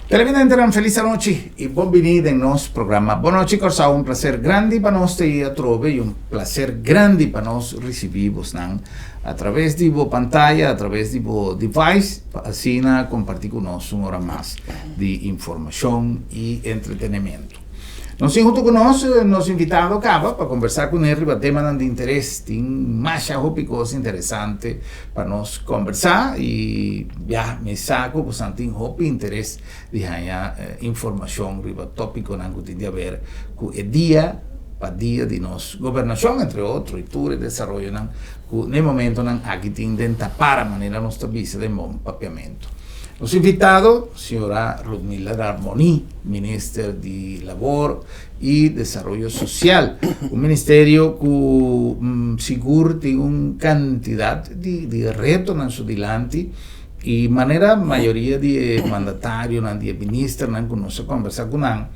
Televidentenan felis anochi y bon bini den nos programa Bon Nochi Kòrsou. Un placer grandi pa nos ta ei atrobe y un placer grandi pa nos ricibi bosnan a traves di bo pantaya, a traves di bo device pa asina comparti cu nos un ora mas di informacion y entretenimento. Nos tin huntu ku nos nos invitado kaba pa kombersá kuné riba temanan di interes. Tin masha hopi kos interesante pa nos kombersá i ya mi sa ku bosan tin hopi interes di haña informashon riba tópikonan ku tin di haber ku e dia pa dia di nos gobernashon entre otro i tur e desaroyonan ku na e momentonan aki tin den tapara manera nos ta bisa den bon papiamentu. Nos invitado, señora Ludmila Larmonie, Minister di Labor y Desaroyo Social, un ministerio cu sigur tin un cantidad di di retonan su dilanti y manera mayoria di e mandatarionan, di e ministernan cu nos a conversa cu nan,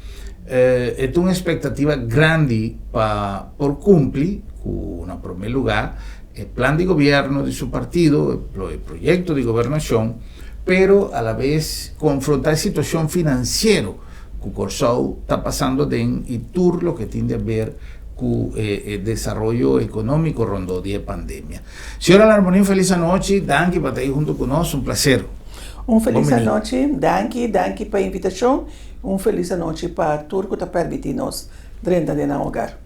e ta un expectativa grandi pa por cumpli cu na prome lugar e plan di gobierno di su partido, e proyecto di gobernacion, pero a la vez confronta e situacion financiero cu Corsou ta pasando aden y tur loke tin di haber cu e desaroyo economico rondó di e pandemia. Señora Larmonie un feliz anochi, danki pa ta ahi hunto cu nos, un placer. Un feliz anochi, danki, danki pa e invitacion, un feliz anochi pa tur cu ta permiti nos drenta den nan hogar.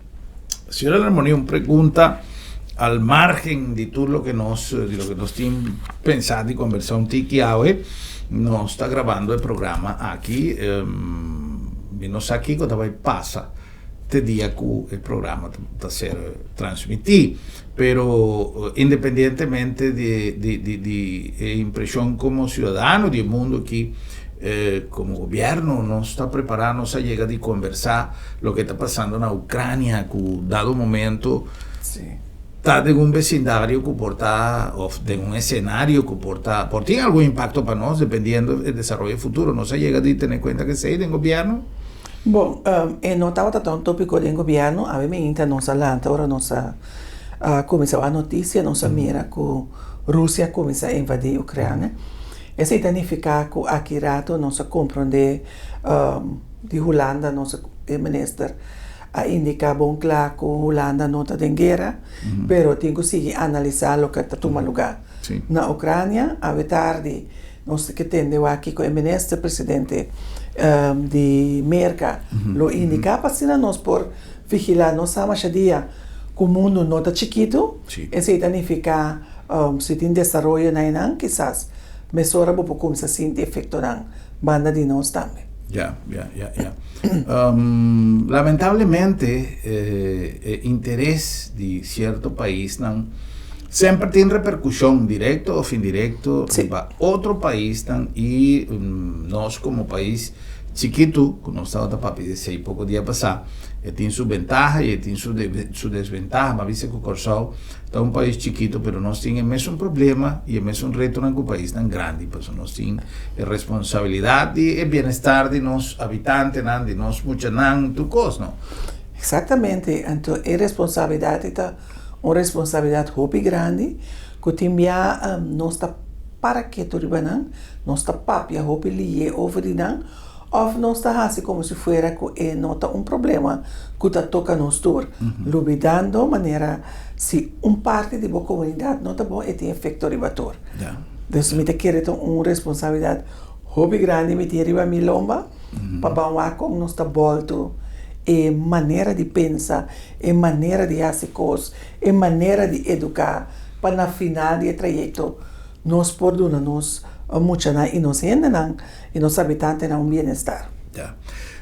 Señora Larmonie, un pregunta al margen di tur loke nos, di loke nos tin pensa di conversa un tiki awe. Nos ta grabando e programa aki, mi no sa kico ta bay pasa te dia cu e programa ta ser transmiti, pero independientemente di di di di e impresion como ciudadano di e mundo aki, Como gobierno nos ta prepara, nos a yega di conversa loke ta pasando na Ucrania cu dado momento ta den un vecindario cu por ta of den un escenario cu por ta por tin algun impacto pa nos dependiendo e desaroyo futuro. Nos a yega di tene cuenta cu esey den gobierno? Bon, e no tabata ta un topico den gobierno, awe mainta nos a lanta ora nos a cuminsa wak noticia nos a mira cu Rusia a cuminsa invadi Ucrania. Esei ta nifiká ku aki rato nos a komprondé di Hulanda, nos e minister a indiká bon kla ku Hulanda no ta den guera, pero tin ku sigui analisá loke ta tuma lugá na Ukrania. Awe tardi nos ta ke tende wak kiko e minister presidente di Merka lo indiká pa asina nos por vigilá. Nos sa masha dia ku mundu no ta chikitu, esei ta nifiká Si tin desaroyo na einan, kisas mesora bo por kumsa sinti efektonan banda di nos tambe. Ya, ya, ya, ya. Lamentablemente e interes di sierto paisnan semper tin reperkushon direkto òf indirekto riba otro paisnan i nos komo pais chikitu, ku nos tabata papia di esei poko dia pasá, e tin su bentaha i e tin su desbentaha. M'a bisa ku Kòrsou Ta un pais chikito pero nos tin e mesun problema y e mesun retonan cu paisnan grandi pasobra nos tin e responsabilidad di e bienestar di nos habitantenan, di nos muchanan, tur cos no. Exactamente, anto e responsabilidad ei ta un responsabilidad hopi grandi cu tin bia nos ta para ketu riba nan, nos ta papia hopi liye over di nan, Òf nos ta hasi komo si fuera ku e no ta un problema ku ta toka nos tur, lubidando manera si un parti di bo komunidat no ta bon e tin efekto riba tur. Dus mi ta kere ta un responsabilidat hopi grandi mi tin riba mi lomba pa ban wak kon nos ta bòltu e manera di pensa, e manera di hasi kos, e manera di eduká pa na final di e trayekto nos por duna nos muchanan i nos hendenan i nos habitantenan un bienestar. Ya.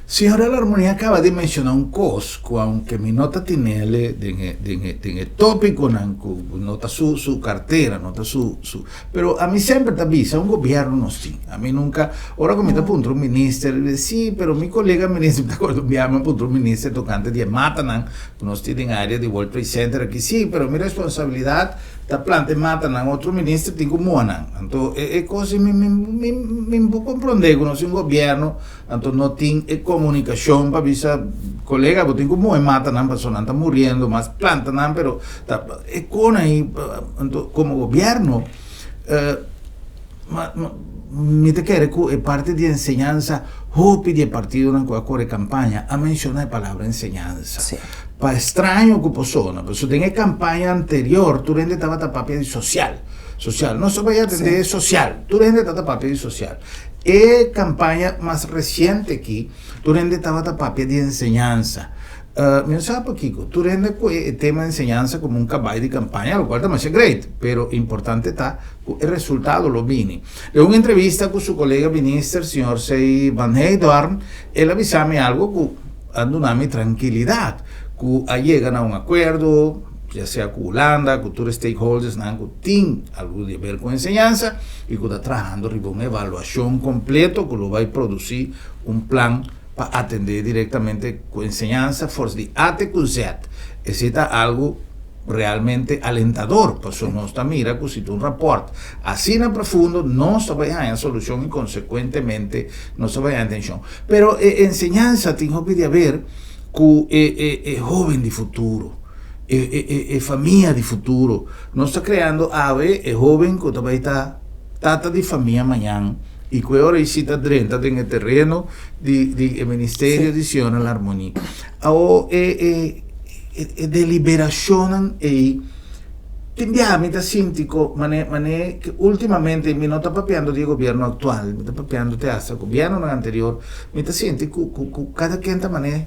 Señora Larmonie a caba di menciona un cos cu aunke mi no ta tinele den e den e den e topiconan cu no ta su su cartera, no ta su su pero ami semper ta bisa un gobierno nos tin. Ami nunca ora cu mi ta puntra un minister mi di si pero mi colega minister mi ta acorda un biaha mi a puntra un minister tocante di e matanan cu nos tin den area di World Trade Center aki si pero mi responsabilidad Ta planta e matanan, otro minister tin ku muha nan. Anto e e kos mi mi mi mi por komprondé ku nos tin gobièrnu, anto no tin e komunikashon pa bisa kolega bo tin ku muha e matanan pasobra nan ta muriendo, mas planta nan pero ta e kon ahi anto komo gobièrnu ma ma. Mi ta kere ku e parti di enseñansa, hopi di e partidonan ku a kore kampaña a menshoná e palabra enseñansa. Pa estraño ku por sona, pasobra den e kampaña anterior tur hende tabata papia di sosial, sosial. Nos ta bai atendé sosial, tur hende tabata papia di sosial. E kampaña mas resiente aki tur hende tabata papia di enseñansa. Mi no sa pakiko, tur hende ku e tema enseñansa komo un kabai di kampaña, lokual ta masha great, pero importante ta ku e resultado lo bini. Den un entrevista ku su kolega minister, señor Sey van Heydoorn, el a bisa mi algu ku a duna mi trankilidat, ku a yega na un akuerdo, ya sea ku Hulanda, ku tur e stakeholdersnan ku tin algu di haber ku enseñansa i ku ta trahando riba un evaluashon kompleto ku lo bai produsí un plan pa atendé direktamente ku enseñansa for di A te ku Z. Esei ta algu realmente alentador, pasobra nos ta mira ku si ta un rapòrt asina profundo nos ta bai haña solushon i konsekuentemente nos ta bai haña atenshon. Pero e enseñansa tin hopi di haber ku e e hóben di futuro, e e e famia di futuro. Nos ta kreando awe e hóben ku ta bai ta tata di famia mañan i ku e ora ei si ta drenta den e tereno di di e ministerio di Siona Larmonie. Awo e e e deliberashonnan ei tin biaha mi ta sinti ku mane mane ku ultimamente mi no ta papiando di e gobierno aktual, mi ta papiando te hasta gobiernonan anterior, mi ta sinti ku ku ku kada ken ta mane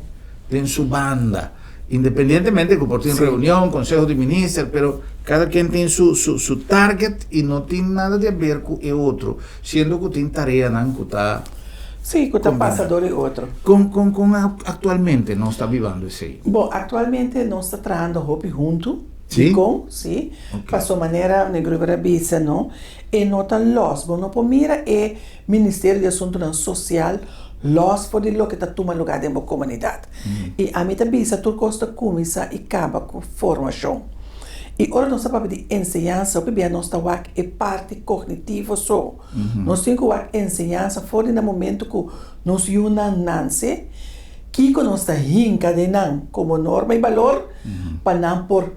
den su banda. Independientemente ku por tin reunion, konseho di minister, pero kada ken tin su su su target i no tin nada di haber ku e otro, siendo ku tin tareanan ku ta Sí, ku ta pasa dor e otro. Kon kon kon aktualmente nos ta bibando esei? Bon, aktualmente nos ta trahando hopi huntu. Sí? Dikon? Sí. Paso manera Negro a bisa no, e no ta lòs. Bo no por mira e Ministerio di Asuntunan Sosial lòs for di loke ta tuma lugá den bo komunidat. I ami ta bisa tur kos ta kuminsá i kaba ku formashon. I ora nos ta papia di enseñansa, hopi bia nos ta wak e parti kognitivo so. Nos tin ku wak enseñansa for di na momentu ku nos yunan nanse, kiko nos ta hinka den nan komo norma i balor pa nan por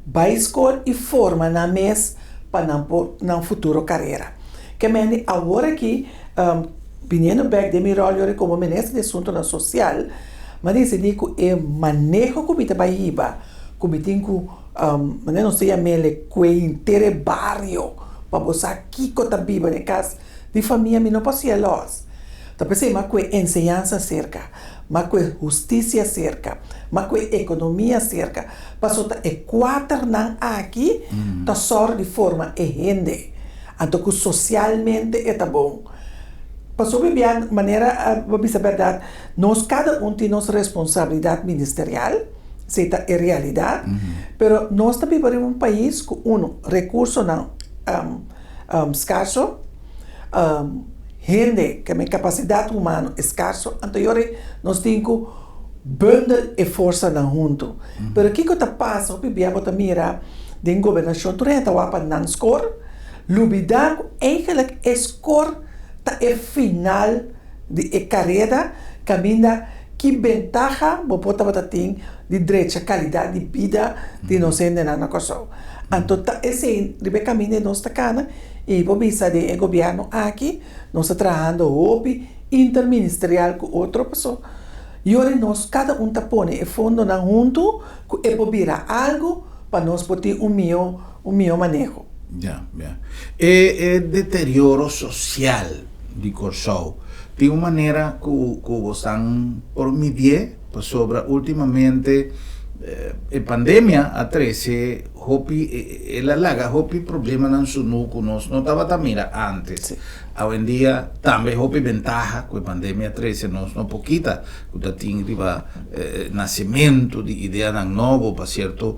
bai skol i forma nan mes pa nan por nan futuro karera. Ke mende awor aki biniendo bek den mi ròl yori komo minister di asuntunan sosial, mi a disidí ku e maneho ku mi ta bai hiba, ku mi tin ku manera nos ta yam'el kue henter e bario pa bo sa kiko ta biba den kas di famia, mi no por hasié lòs. Ta p'esei mi a kue enseñansa serka, mi a kue hustisia serka, mi a kue ekonomia serka, pasobra ta e kuaternan aki ta sòru di forma e hende. Anto ku sosialmente e ta bon. Pasobra mi bia manera bo bisa bèrdat, nos kada un tin nos responsabilidat ministerial, esei ta e realidat, pero nos ta biba riba un pais ku uno, rekursonan skarso, hende ku kapasidat humano eskarso, anto yori nos tin ku bundel e forsanan huntu. Pero kiko ta pasa hopi bia bo ta mira den gobernashon tur hende ta wak pa nan skor, lubida ku eigenlik e skor ta e final di e kareda kaminda ki bentaha bo por tabata tin di drecha kalidat di bida di nos hendenan na Kòrsou. Anto ta esei riba e kaminda nos ta kana i bo bisa den e gobièrnu aki nos ta trahando hopi interministerial ku otro paso Yori nos kada un ta pone e fondonan huntu ku e por bira algu pa nos por tin un mihó un mihó maneho. Ya, ya. E e deterioro sosial di Kòrsou tin un manera ku ku bosan por midié? Pasobra últimamente e pandemia a trese hopi el a laga hopi problemanan sunú ku nos no tabata mira ántes. Awendia tambe hopi bentaha ku e pandemia a trese nos no por kita ku ta tin riba nasementu di ideanan nobo pa sierto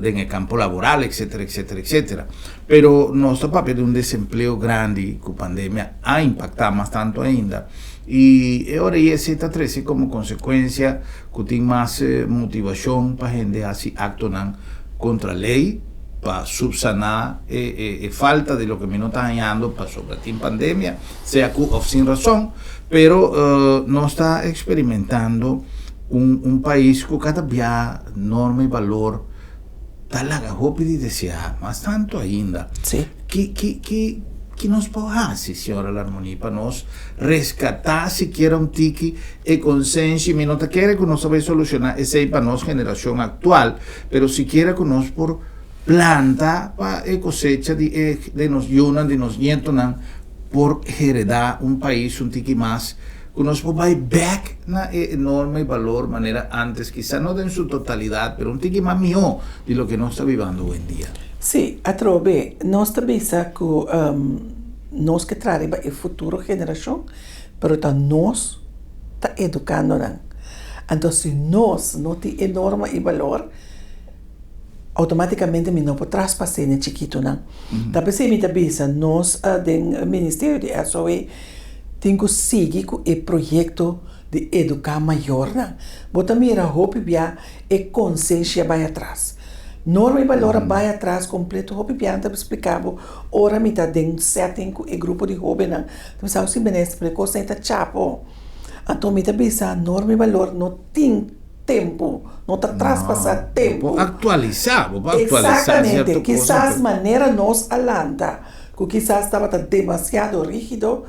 den e kampo laboral etcetera etcetera etcetera. Pero nos ta papia di un desempleo grandi ku pandemia a impaktá mas tantu ainda i e ora ei esei ta trese komo konsekuensia ku tin mas motivashon pa hende hasi aktonan kontra lei pa supsaná e falta di loke mi no ta hañando pasobra tin pandemia, sea ku òf sin rason, pero nos ta eksperimentando un un pais ku kada bia norma i balor ta laga hopi di deseá, mas tantu ainda. Ki ki ki. Ki nos por hasi, señora Larmonie, pa nos reskatá sikiera un tiki e konsenshi? Mi no ta kere ku nos ta bai solushoná esei pa nos generashon aktual, pero sikiera ku nos por planta pa e kosecha di e di nos yunan, di nos nietonan por heredá un pais un tiki mas, ku nos por bai bèk na e norma i balor manera ántes, kisá no den su totalidat, pero un tiki mas mihó di loke nos ta bibando owendia. Sí, atrobe, nos ta bisa ku nos ke traha riba e futuro generashon, pero ta nos ta edukando nan. Anto si nos no tin e norma i balor, outomátikamente mi no por traspas'é na e chikitunan. Ta p'esei mi ta bisa nos den ministerio di SOE tin ku sigui ku e proyekto di eduká mayornan. Bo ta mira hopi bia E konsenshi a bai atras. Norma i balor a bai atras kompleto. Hopi biaha ta splika bo ora mi ta den setting ku e grupo di hóbennan, ta bisa si minister pero e kosnan ei ta chapo. Anto mi ta bisa norma i balor no tin tempu, no ta traspasá tempu. Bo por aktualisá, bo por aktualisá sierto Eksaktamente. Kisas manera nos a lanta ku kisas tabata demasiado rígido,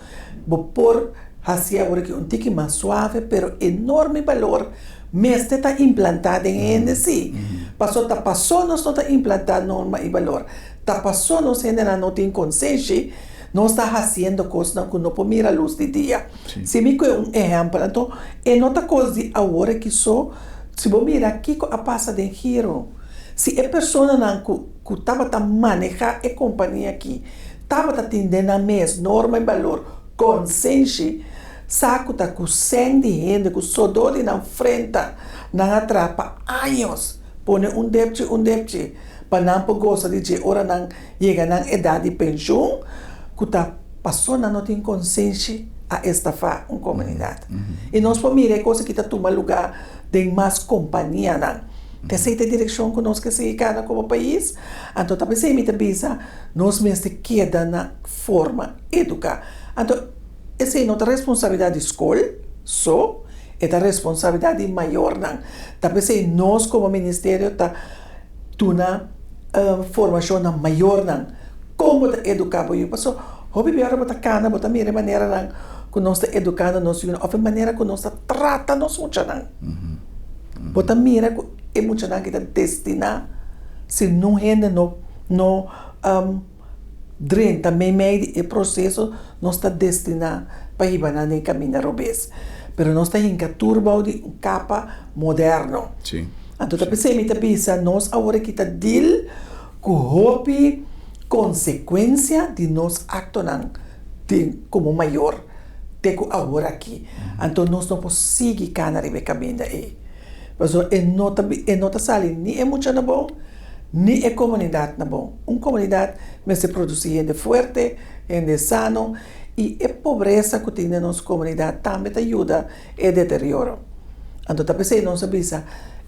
bo por hasi awor aki un tiki mas suave, pero e norma i balor Mester ta implantá den hende sí. Paso ta pasó nos no ta implantá norma i balor. Ta pasó nos hendenan no tin konsenshi, nos ta hasiendo kosnan ku no por mira lus di dia. Si mi kohe un ehèmpel, anto e no ta kos di awor aki so, si bo mira kiko a pasa den Giro. Si e personanan ku ku tabata manehá e kompania aki tabata tin den nan mes norma i balor, konsenshi, Sa ku ta ku sèn di hende ku sodó di nan frenta nan a traha pa años pone un depchi un depchi pa nan por gosa di dje ora nan yega nan edat di penshun ku ta paso nan no tin konsenshi a estafá un komunidat. I nos por mira e kos aki ta tuma lugá den mas kompanianan. Ta esei ta e direkshon ku nos ke sigui kana komo pais? Anto ta p'esei mi ta bisa nos mester keda na forma eduká. Anto. Esei no ta responsabilidat di skol so, e ta responsabilidat di mayornan. Ta p'esei nos komo ministerio ta duna formashon na mayornan kon bo ta eduká bo yu. Pasobra hopi bia ora bo ta kana bo ta mira e maneranan ku nos ta edukando nos yunan òf e manera ku nos ta trata nos muchanan. Bo ta mira ku e muchanan aki ta destiná si nun hende no no. Drenta meimei di e proseso nos ta destiná pa hiba nan den kaminda robes. Pero nos ta hinka tur bou di un kapa moderno. Anto ta p'esei mi ta bisa nos awor aki ta deal ku hopi konsekuensia di nos aktonan den komo mayor te ku awor aki. Anto nos no por sigui kana riba e kaminda ei. Pasobra e no ta e no ta sali ni e mucha na bon, ni e komunidat na bon. Un komunidat mester produsí hende fuerte, hende sano, i e pobresa ku tin den nos komunidat tambe ta yuda e deterioro. Anto ta p'esei nos a bisa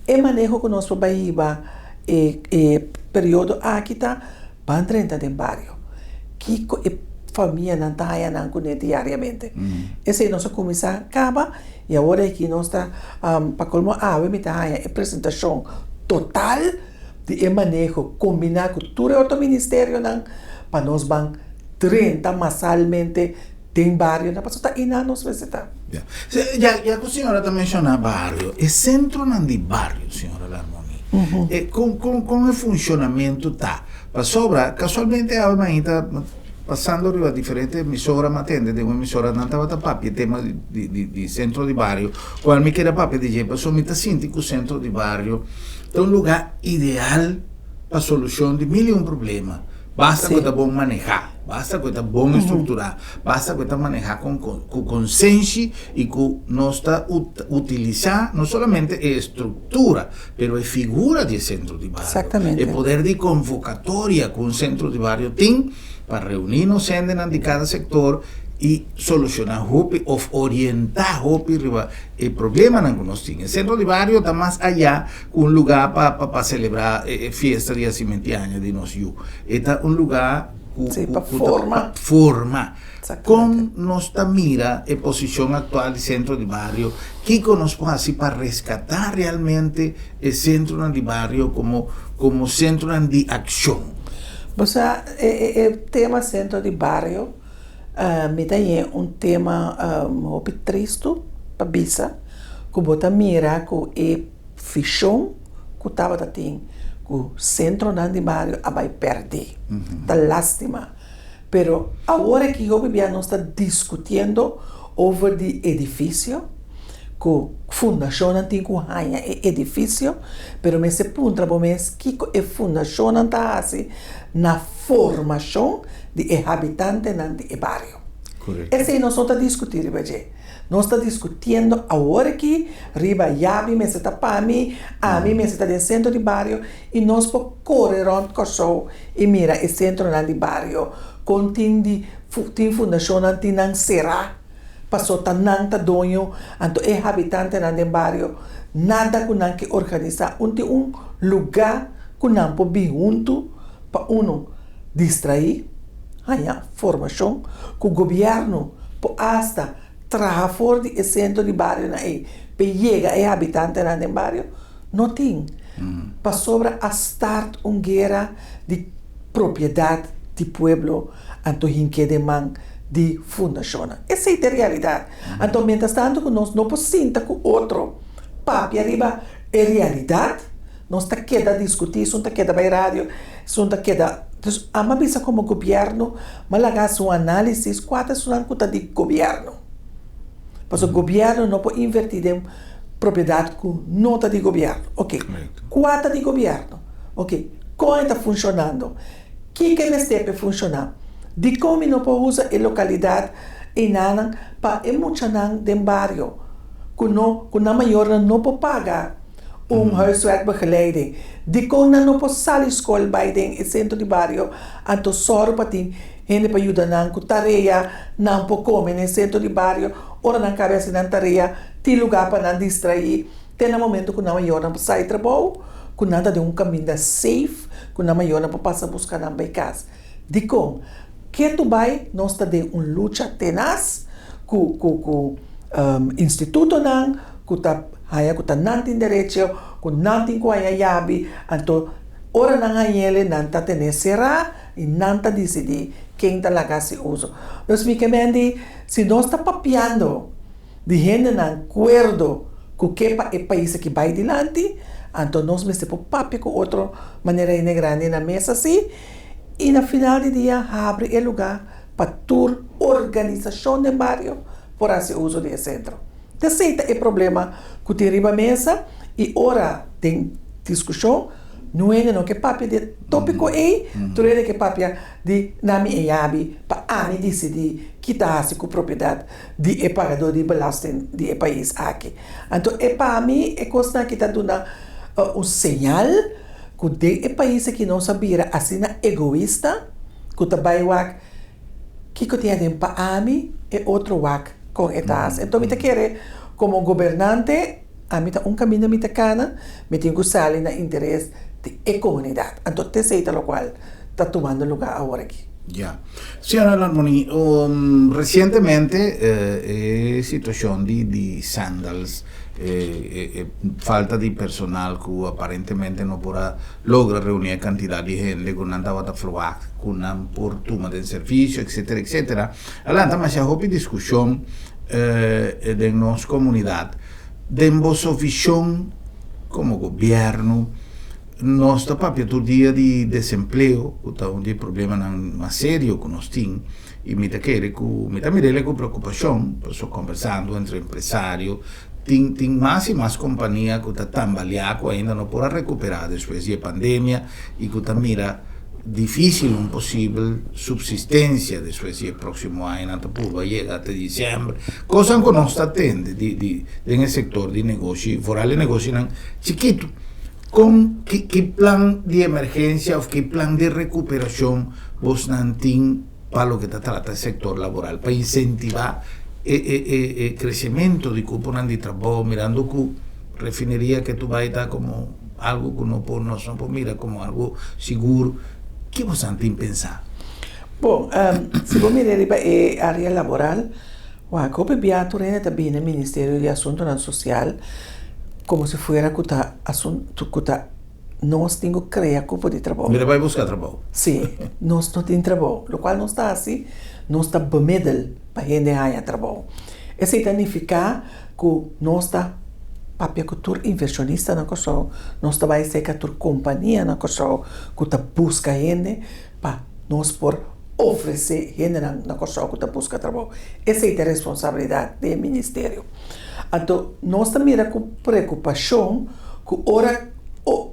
e maneho ku nos por bai hiba e e periodo aki ta ban drenta den bario. Kiko e famianan ta haña nan kuné diariamente? Esei nos a kuminsá kaba. I awor aki nos ta, pa colmo awe mi ta haña e presentacion total di e maneho combina cu tur e otro ministerionan pa nos ban drenta masalmente den barionan pasobra ta einan nos mester ta. Ya. Ya, ya cu señora ta menciona bario, e centronan di bario, señora Larmoni, e con, con, con e funcionamento ta? Pasobra, casualmente awe mainta Pasando riba diferente emisora mi a tende den un emisora nan tabata papia e tema di di di centro di bario cual mi keda papia di dje pasobra mi ta sinti cu centro di bario ta un lugar ideal pa solucion di mil y un problema basta cu e ta bon maneha basta cu e ta bon estructura basta cu e ta maneha con cu consenshi y cu nos ta utilisa no solamente e estructura pero e figura di e centro di bario, e poder di convocatoria cu un centro di bario tin pa reuni nos hendenan di cada sector y soluciona hopi of orienta hopi riba e problemanan cu nos tin. E centro di bario ta mas aya cu un lugar pa pa celebra e fiesta di hacimenti aña di nos yu. E ta un lugar cu pa forma. Forma. Kon nos ta mira e posishon aktual di sentro di bario? Kiko nos por hasi pa reskatá realmente e sentronan di bario komo komo sentronan di akshon? Bo sa, e tema sentro di bario mi ta hañ'é un tema hopi tristu pa bisa ku bo ta mira ku e vishon ku tabata tin ku sentronan di bario a bai pèrdí. Ta lástima. Pero awor aki hopi bia nos ta diskutiendo over di edifisio ku fundashonnan tin ku haña e edifisio, pero mester puntra bo mes kiko e fundashonnan ta hasi na formashon di e habitantenan di e bario. Esei nos no ta diskutí riba dje. Nos ta diskutiendo awor aki riba yabi mester ta pa mi, ami mester ta den sentro di bario i nos por kore rònt Kòrsou i mira e sentronan di bario kon tin di tin fundashonnan tin nan será paso ta nan ta doño anto e habitantenan den bario nada ku nan ke organisá un tin un lugá ku nan por bin huntu pa uno distraí haña formashon ku gobièrnu por asta traha for di e sentro di barionan ei pa yega e habitantenan den bario. No tin, pasobra a start un guera di propiedat di pueblo anto hink'é den man di fundashonnan. Esei ta e realidat. Anto mientras tanto ku nos no por sinta ku otro papia riba e realidat, nos ta keda diskutí, esun ta keda bai radio, esun ta keda. Dus amo a bisa komo gobièrnu, m'a laga hasi un análisis kua ta esunnan ku ta di gobièrnu. Pasobra gobièrnu no por invertí den propiedat ku no ta di gobièrnu. Oke, kua ta di gobièrnu? Oke, kon e ta funshonando? Kiko e mester pa e funshoná? Dikon mi no por usa e lokalidat einanan pa e muchanan den bario ku no ku nan mayornan no por paga un huiswerkbegeleiding? Dikon nan no por sali skol bai den e sentro di bario anto sòru pa tin hende pa yuda nan ku tarea nan por kome na e sentro di bario ora nan kabe hasi nan tarea tin lugá pa nan distraí te na momento ku nan mayornan por sai trabou ku nan ta den un kaminda safe ku nan mayornan por pasa buska nan bai kas. Dikon? Ketu bai nos ta den un lucha tenas ku ku ku institutonan ku ta haña ku ta nan tin derecho ku nan tin ku haña yabi anto ora nan hañ'el nan ta tene será I nan ta disidí ken ta laga hasi uso. Dus mi ke men di, si nos ta papiando di hendenan kuerdo ku ke pa e pais aki bai dilanti, anto nos mester por papia ku otro manera hende grandi na mesa si, i na final di dia habri e lugá pa tur organisashon den bario por hasi uso di e sentro. T'esei ta e problema ku tin riba mesa i ora den diskushon Nun hende no ke papia di e tópiko ei, tur hende ke papia di na mi e yabi pa ami disidí ki ta hasi ku propiedat di e pagadó di belasting di e pais aki. Anto e pa mi e kosnan aki ta duna un señal ku den e pais aki nos a bira asina egoista ku ta bai wak kiko tin aden pa ami e otro wak kon e ta hasi. Anto mi ta kere komo gobernante. Ami ta un kaminda mi ta kana, mi tin ku sali na interes di e komunidat. Anto t'esei ta lokual ta tumando lugá awor aki. Ya. Señora Larmonie, resientemente e situashon di di Sandals, e falta di personal ku aparentemente no por a logra reuni e kantidat di hende ku nan tabata ferwagt ku nan por tuma den servisio, etcetera, etcetera, a lanta masha hopi diskushon den nos komunidat. Den boso vishon komo gobièrnu, nos ta papia tur dia di desempleo, ku ta un di e problemanan mas serio ku nos tin, i mi ta kere ku, mi ta mir'el ku preokupashon, pasobra kombersando entre empresario, tin tin mas i mas kompania ku ta tambaleá ku ainda no por a rekuperá despues di e pandemia i ku ta mira Difícil un posibel subsistencia despues di e próximo añanan ta purba yega te diciembre. Cosnan cu nos ta tende di di den e sector di negoshi, vooral e negoshinan chikitu. Con ki ki plan di emergencia of ki plan di recuperacion bosnan tin pa loke ta trata e sector laboral pa incentiva e e e e crecemento di cuponan di trabou mirando cu refineria ke tu bai ta como Algu ku no por, nos no por mira komo algu sigur. Ke bosan tin pensá? Bon, si bo mira riba e área laboral, wak hopi bia tur hende ta bini Ministerio di Asuntunan Sosial komo si fuera ku ta asuntu ku ta. Nos tin ku krea kupo di trabou. Mi ta bai buska trabou. Sí, nos no tin trabou. Lokual nos ta hasi, nos ta bemiddel pa hende haña trabou. Esei ta nifiká ku nos ta papia ku tur invershonista na Kòrsou, nos ta bai serka tur kompania na Kòrsou ku ta buska hende pa nos por ofresé hendenan na Kòrsou ku ta buska trabou. Esei ta e responsabilidat di e ministerio. Anto nos ta mira ku preokupashon ku ora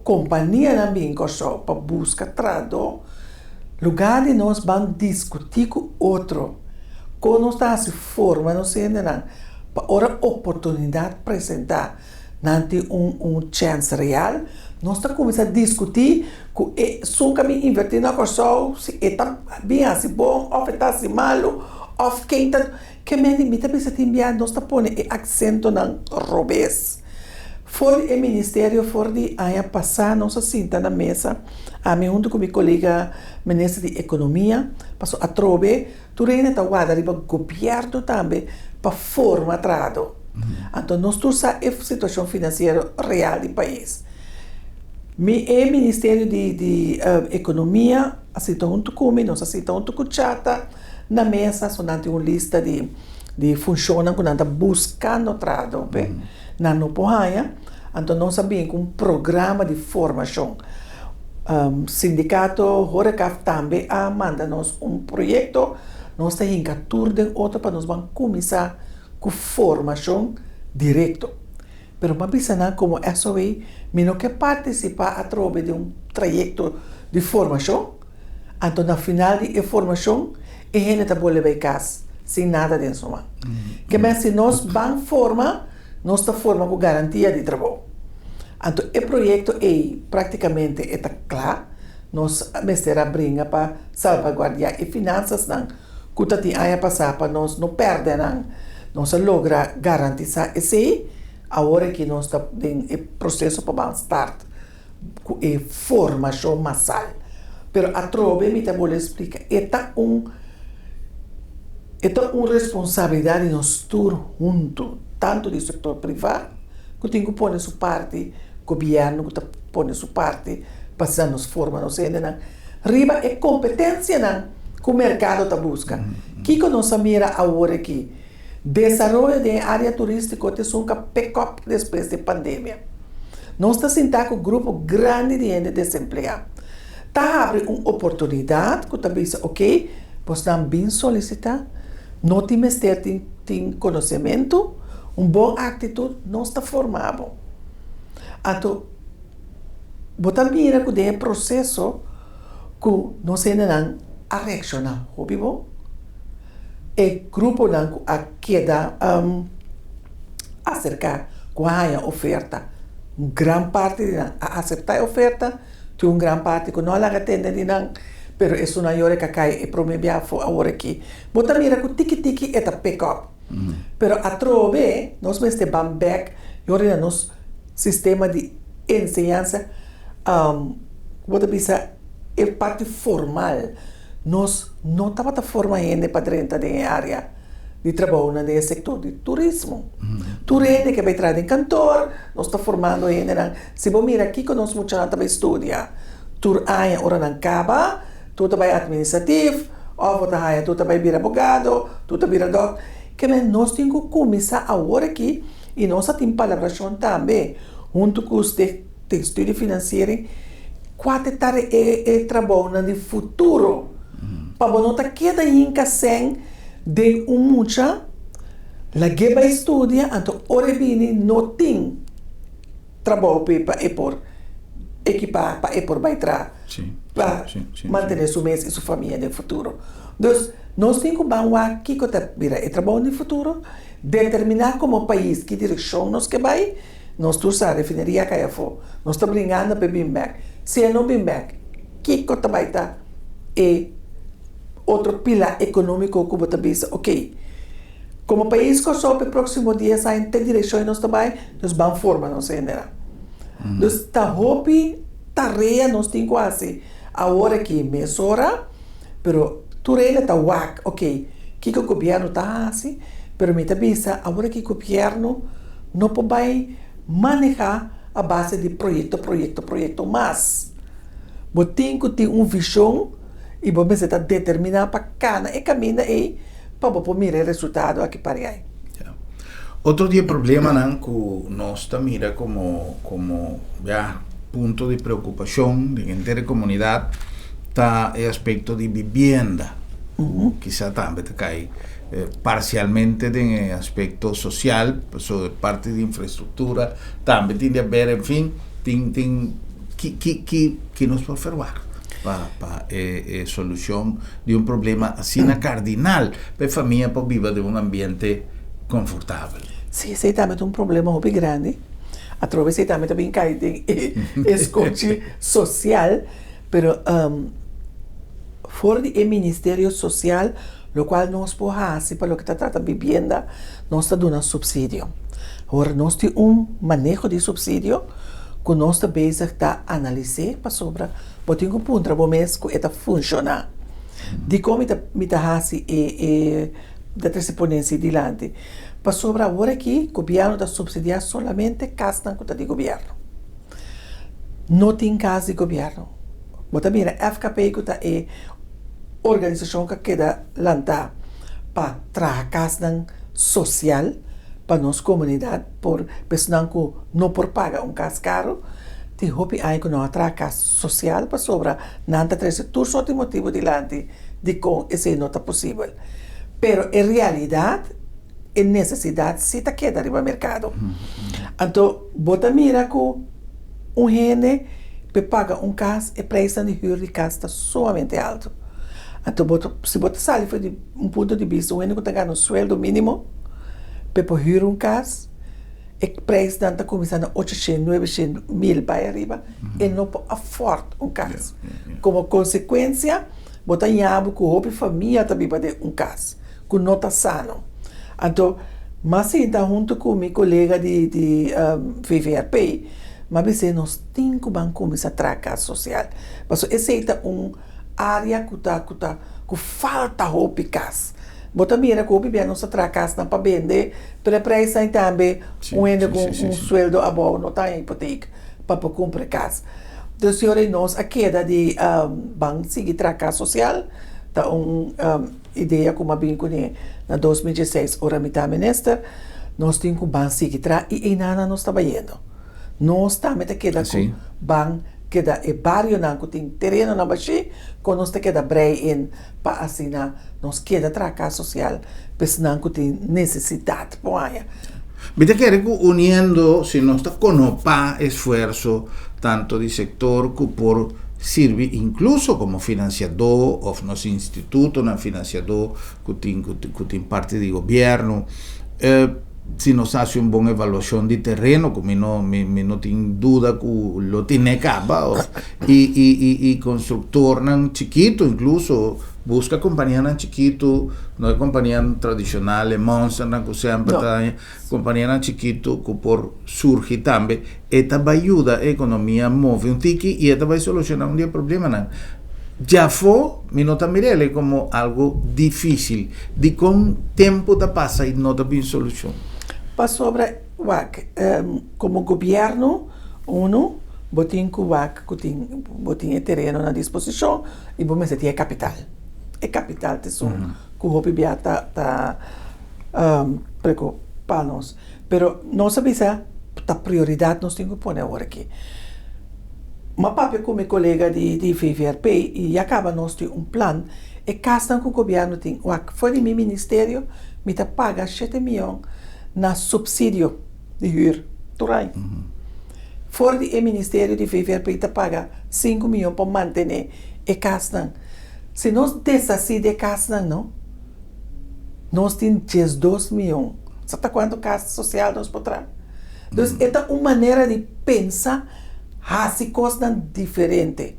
kompanianan bin Kòrsou pa buska trahadó, lugá di nos ban diskutí ku otro kon nos ta hasi forma nos hendenan pa ora oportunidat presentá nan tin un un chèns real. Nos ta kuminsá diskutí ku esun ku a bin invertí na Kòrsou si e ta bin hasi bon òf e ta hasi malu òf ken ta. Ke mende mi ta bisa tin bia nos ta pone e aksentonan robes. For di e ministerio for di aña pasá nos a sinta na mesa, ami huntu ku mi kolega minister di ekonomia, paso atrobe tur hende ta warda riba gobièrnu tambe pa forma trahadó. Anto nos tur sa e situashon finansiero real di pais. Mi e ministerio di di ekonomia a sinta huntu ku mi, nos a sinta huntu ku Chata. Na mesa so nan tin un lista di di funshonnan ku nan ta buskando trahadó p'e. Nan no por haña, anto nos a bin ku un programa di formashon. Sindikato Horecaf tambe a manda nos un proyekto, nos ta hinka tur den otro pa nos ban kuminsá ku formashon direkto. Pero mi a bisa nan komo SOA mi no ke partisipá atrobe den un trayekto di formashon. Anto na final di e formashon e hende ta bolbe bai kas sin nada den su man. Ke men si nos ban forma, nos ta forma ku garantia di trabou. Anto e proyekto ei praktikamente e ta kla, nos mester a bringa pa salvaguardiá e finansasnan ku ta tin aña pasá pa nos no pèrdè nan. Nos a logra garantisá esei, awor aki nos ta den e proseso pa ban start. ku e formashon masal. Pero atrobe mi ta bolbe splika, e ta un e ta un responsabilidat di nos tur huntu, tantu di sektor privá ku tin ku pone su parti, gobièrnu ku ta pone su parti pa asina nos forma nos hendenan riba e kompetensianan ku merkado ta buska. Kiko nos a mira awor aki? Desaroyo den e área turístiko ta esun ka pick up despues di pandemia. Nos ta sintá ku grupo grandi di hende desempleá. Ta habri un oportunidat ku ta bisa oke, bosnan bin solisitá, no tin mester tin tin konosementu, un bon aktitut, nos ta forma bo. Anto bo ta mira ku den e proseso ku nos hendenan a reakshoná hopi bon. E gruponan ku a keda aserká ku a haña oferta, un gran parti di nan a aseptá e oferta, tin un gran parti ku no a laga tende di nan, pero esunnan yora ka kai e promé bia afó awor aki. Bo ta mira ku tiki tiki e ta pick up. Pero atrobe nos mester ban bèk yora na nos sistema di enseñansa, bo ta bisa e parti formal. Nos no tabata forma hende pa drenta den e área di trabounan den e sektor di turismo. Tur hende ke bai traha den kantor, nos ta formando hendenan. Si bo mira kiko nos muchanan ta bai studia tur aña ora nan kaba, tur ta bai administratif òf bo ta haña tur ta bai bira abogado, tur ta bira dòkter. Ke men nos tin ku kuminsá awor aki i nos a tin palabrashon tambe huntu ku Stichting Studiefinanciering Kua ta tare e e trabounan di futuro pa bo no ta keda hinka sèn den un mucha lag'é bai studia anto ora e bini no tin trabou p'e pa e por ekipá pa e por bai traha pa mantené su mes i su famia den futuro. Dus nos tin ku ban wak kiko ta bira e trabou di futuro, determiná komo pais ki direkshon nos ke bai. Nos tur sa refineria a kai afó. Nos ta bringando pa e bin bèk. Si e no bin bèk, kiko ta bai ta e otro pilá ekonómiko ku bo ta bisa, okey, komo pais Kòrsou pa e próksimo dies aña te direkshon nos ta bai, nos ban forma nos hendenan. Dus ta hopi tarea nos tin ku hasi awor aki mesora, pero tur hende ta wak, okey, kiko gobièrnu ta hasi, pero mi ta bisa awor aki gobièrnu no por bai maneha. a base di proyekto, proyekto, proyekto mas. Bo tin ku tin un vishon i bo mester ta determiná pa kana e kaminda ei pa bo por mira e resultado aki pariai. Ya. Otro di e problemanan ku nos ta mira komo komo ya punto di preokupashon den henter e komunidat ta e aspekto di bibienda ku kisa tambe ta kai parsialmente den e aspekto sosial pasobra e parti di infrastruktura tambe tin di haber en fin tin tin ki ki ki ki nos por ferwagt pa pa e e solushon di un problema asina kardinal pa e famia por biba den un ambiente konfortabel. Sí, esei tambe ta un problema hopi grandi. Atrobe esei tambe ta bin kai den e eskochi sosial, pero for di e ministerio sosial lokual nos por hasi pa loke ta trata bibienda, nos ta duna supsidio. Awor nos tin un maneho di supsidio ku nos ta bezig ta analis'é pasobra bo tin ku puntra bo mes ku e ta funshoná. Dikon mi ta mi ta hasi e e ta trese ponensia dilanti? Pasobra awor aki gobièrnu ta supsidiá solamente kasnan ku ta di gobièrnu. No tin kas di gobièrnu. Bo ta mira FKP ku ta e organisashon ku a keda lantá pa traha kasnan sosial pa nos komunidat por personan ku no por paga un kas karu. Tin hopi aña ku no a traha kas sosial pasobra nan ta trese tur sorti motibu dilanti dikon esei no ta posibel. Pero e realidat, e nesesidat si ta keda riba merkado. Anto bo ta mira ku un hende p'e paga un kas e preisnan di hür di kas ta sumamente altu. Anto bo ta si bo ta sali for di un punto di bista un hende ku ta gana un sueldo minimo p'e por hür un kas e preisnan ta kuminsá na ochoshen, nuebeshen, mil bai ariba e no por afòrt un kas. Komo konsekuensia bo ta yabu ku hopi famia ta biba den un kas ku no ta sano. Anto m'a sinta huntu ku mi kolega di di VVRP, m'a bis'é nos tin ku ban kuminsá traha kas sosial. Pasobra esei ta un área ku ta ku ta ku falta hopi kas. Bo ta mira ku hopi bia nos ta traha kasnan pa bende, pero e preisnan tambe un hende ku un sueldo abou no ta haña hipotek pa por kumpra e kas. Dus e ora ei nos a keda di ban sigui traha kas sosial, ta un idea ku mi a bin kuné na 2016 ora mi ta minister, nos tin ku ban sigui traha i einanan nos ta bayendo. Nos tambe ta keda ku ban keda e barionan ku tin terenonan bashí ku nos ta keda brei in pa asina nos keda traha kas sosial pa esnan ku tin nesesidat por haña. Mi ta kere ku uniendo si nos ta konopá esfuerso tanto di sektor ku por sirbi inkluso komo finansiadó òf nos institutonan finansiadó ku tin ku tin parti di gobièrnu si nos hasi un bon evaluashon di tereno ku mi no mi mi no tin duda ku lo tine kaba òf i i i i konstruktornan chikitu inkluso buska kompanianan chikitu no e kompanianan tradishonal e mònsternan ku semper ta kompanianan chikitu ku por surgi tambe e ta bai yuda e ekonomia move un tiki i e ta bai solushoná un di e problemanan. Djafó mi no ta mira el komo algu difísil. Dikon tempu ta pasa i no ta bin solushon? Pasobra wak, komo gobièrnu unu bo tin ku wak ku tin bo tin e tereno na disposishon i bo mester tin e kapital. E kapital ta esun ku hopi bia ta ta preokupá nos. Pero nos a bisa ta prioridat nos tin ku pone awor aki. M'a papia ku mi kolega di di VVRP i ya kaba nos tin un plan. E kasnan ku gobièrnu tin, wak, for di mi ministerio mi ta paga shete mion na supsidio di hür tur aña. For di e ministerio di VVRP ta paga sinku mion pa mantené e kasnan. Si nos deshasí di e kasnan no, nos tin 12 mion. Sa ta kuantu kas sosial nos por traha? Dus e ta un manera di pensa, hasi kosnan diferente.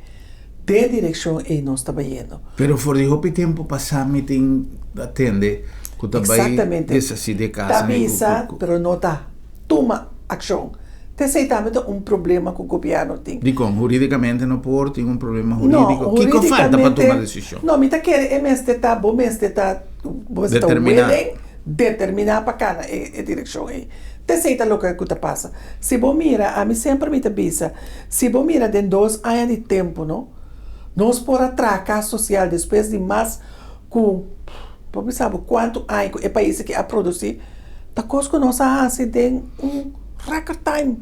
Den direkshon ei nos ta bayendo. Pero for di hopi tempu pasá mi tin a tende ku ta bai deshasí di e kasnan. Ta bisa, pero no ta tuma akshon. T'esei tambe ta un problema ku gobièrnu tin. Dikon? Hurídikamente no por? Tin un problema hurídiko? Kiko falta pa tuma desishon? No, mi ta kere e mester ta, bo mester ta, bo mester ta willing. determiná pa kana e direkshon ei. Ta esei ta loke ku ta pasa. Si bo mira, ami semper mi ta bisa, si bo mira den dos aña di tempu no, nos por a traha kas sosial despues di mas ku bo bisa bo kuantu aña ku e pais aki a produsí, ta kos ku nos a hasi den un record time.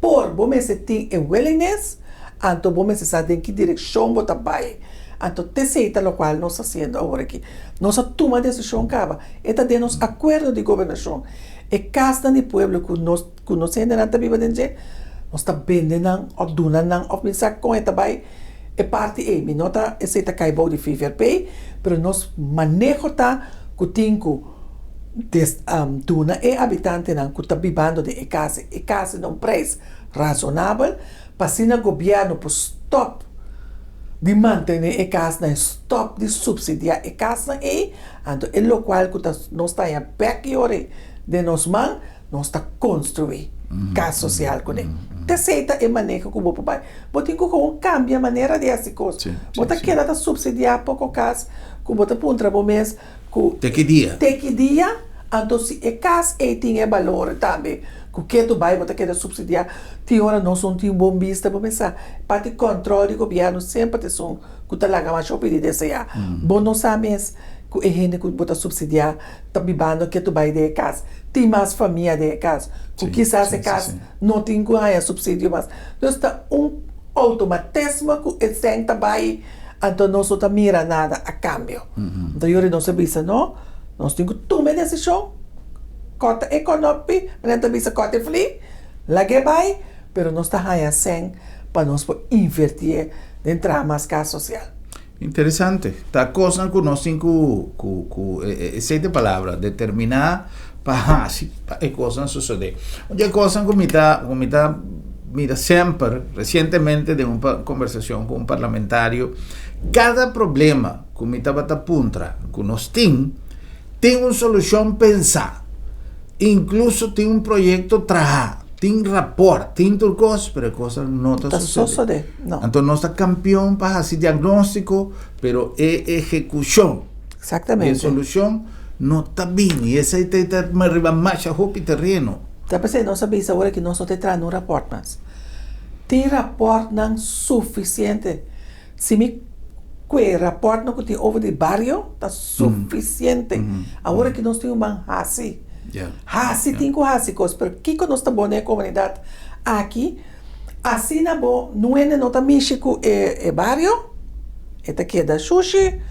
Por bo mester tin e willingness, anto bo mester sa den ki direkshon bo ta bai. Anto t'esei ta lokual nos ta hasiendo awor aki. Nos a tuma desishon kaba. E ta den nos akuerdo di gobernashon. E kasnan di pueblo ku nos ku nos hendenan ta biba den dje, nos ta bende nan òf duna nan òf mi sa kon e ta bai e parti ei. Mi no ta esei ta kai bou di VVRP, pero nos maneho ta ku tin ku des duna e habitantenan ku ta bibando den e kas e kas na un preis rasonabel pa asina gobièrnu por stòp di mantené e kasnan i stòp di supsidiá e kasnan ei, anto e lokual ku ta nos ta haña bèk i ora ei den nos man, nos ta konstruí kas sosial kuné. T'esei ta e maneho ku bo por bai. Bo tin ku komo kambia manera di hasi kos. Bo ta keda ta supsidiá poko kas ku bo ta puntra bo mes ku Te ki dia? Te ki dia? Anto si e kas ei tin e balor tambe ku ketu bai bo ta keda supsidiá, tin ora nos no tin bon bista bo mester sa parti kòntròl di gobièrnu semper ta esun ku ta laga masha hopi di deseá. Bo no sa mes ku e hende ku bo ta supsidiá ta bibando ketu bai den e kas, tin mas famia den e kas ku kisas e kas no tin ku haña supsidio mas. Dus ta un outomatisme ku e sèn ta bai. Anto nos no ta mira nada a kambio. Anto yori nos a bisa, no, nos tin ku tuma e desishon, kòrta e kònòpi, manera ta bisa kòrta e fli, lag'é bai, pero nos ta haña sèn pa nos por invertié den traha mas kas sosial. Interesante. Ta kosnan ku nos tin ku, ku, ku, esei ta e palabra, determiná pa hasi pa e kosnan sosodé. Un di e kosnan ku mi ta, ku mi ta mira semper, resientemente den un kombersashon ku un parlamentario, kada problema ku mi tabata puntra ku nos tin, tin un solushon pensá, inkluso tin un proyekto trahá, tin rapòrt, tin tur kos, pero e kosnan no ta sosodé. Anto nos ta kampion pa hasi diagnóstiko, pero e ehekushon di e solushon no ta bini. Esei ta riba masha hopi tereno. Ta p'esei nos a bisa ora ki nos no ta traha nun rapòrt mas. Tin rapòrtnan sufisiente. Si mi kue rapòrtnan ku tin over di bario ta sufisiente. Awor ki nos tin un ban hasi. Hasi tin ku hasi kos, pero kiko nos ta bon den e komunidat aki? Asina bo nun hende no ta mishi ku e bario, e ta keda shushi,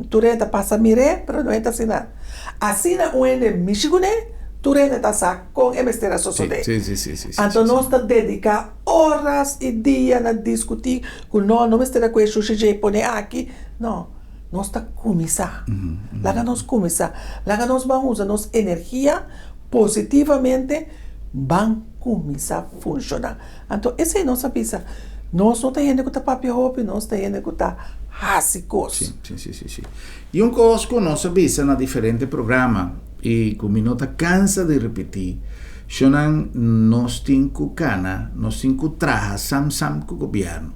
tur hende ta pasa mir'é, pero no e ta asina. Asina un hende mishi kuné, tur hende ta sa kon e mester a sosodé. Anto nos ta dediká oras i dia na diskutí ku no, no mester a kue shushi dje pone aki. No, nos ta kuminsá. Laga nos kuminsá. Laga nos ban usa nos energia positivamente ban kuminsá funshoná. Anto esei nos a bisa, nos no ta hende ku ta papia hopi, nos ta hende ku ta hasi kos. Sí, sí, sí, sí, sí. I un kos ku nos a bisa na diferente programa i ku mi no ta kansa di ripití, shonnan nos tin ku kana, nos tin ku traha sam sam ku gobièrnu.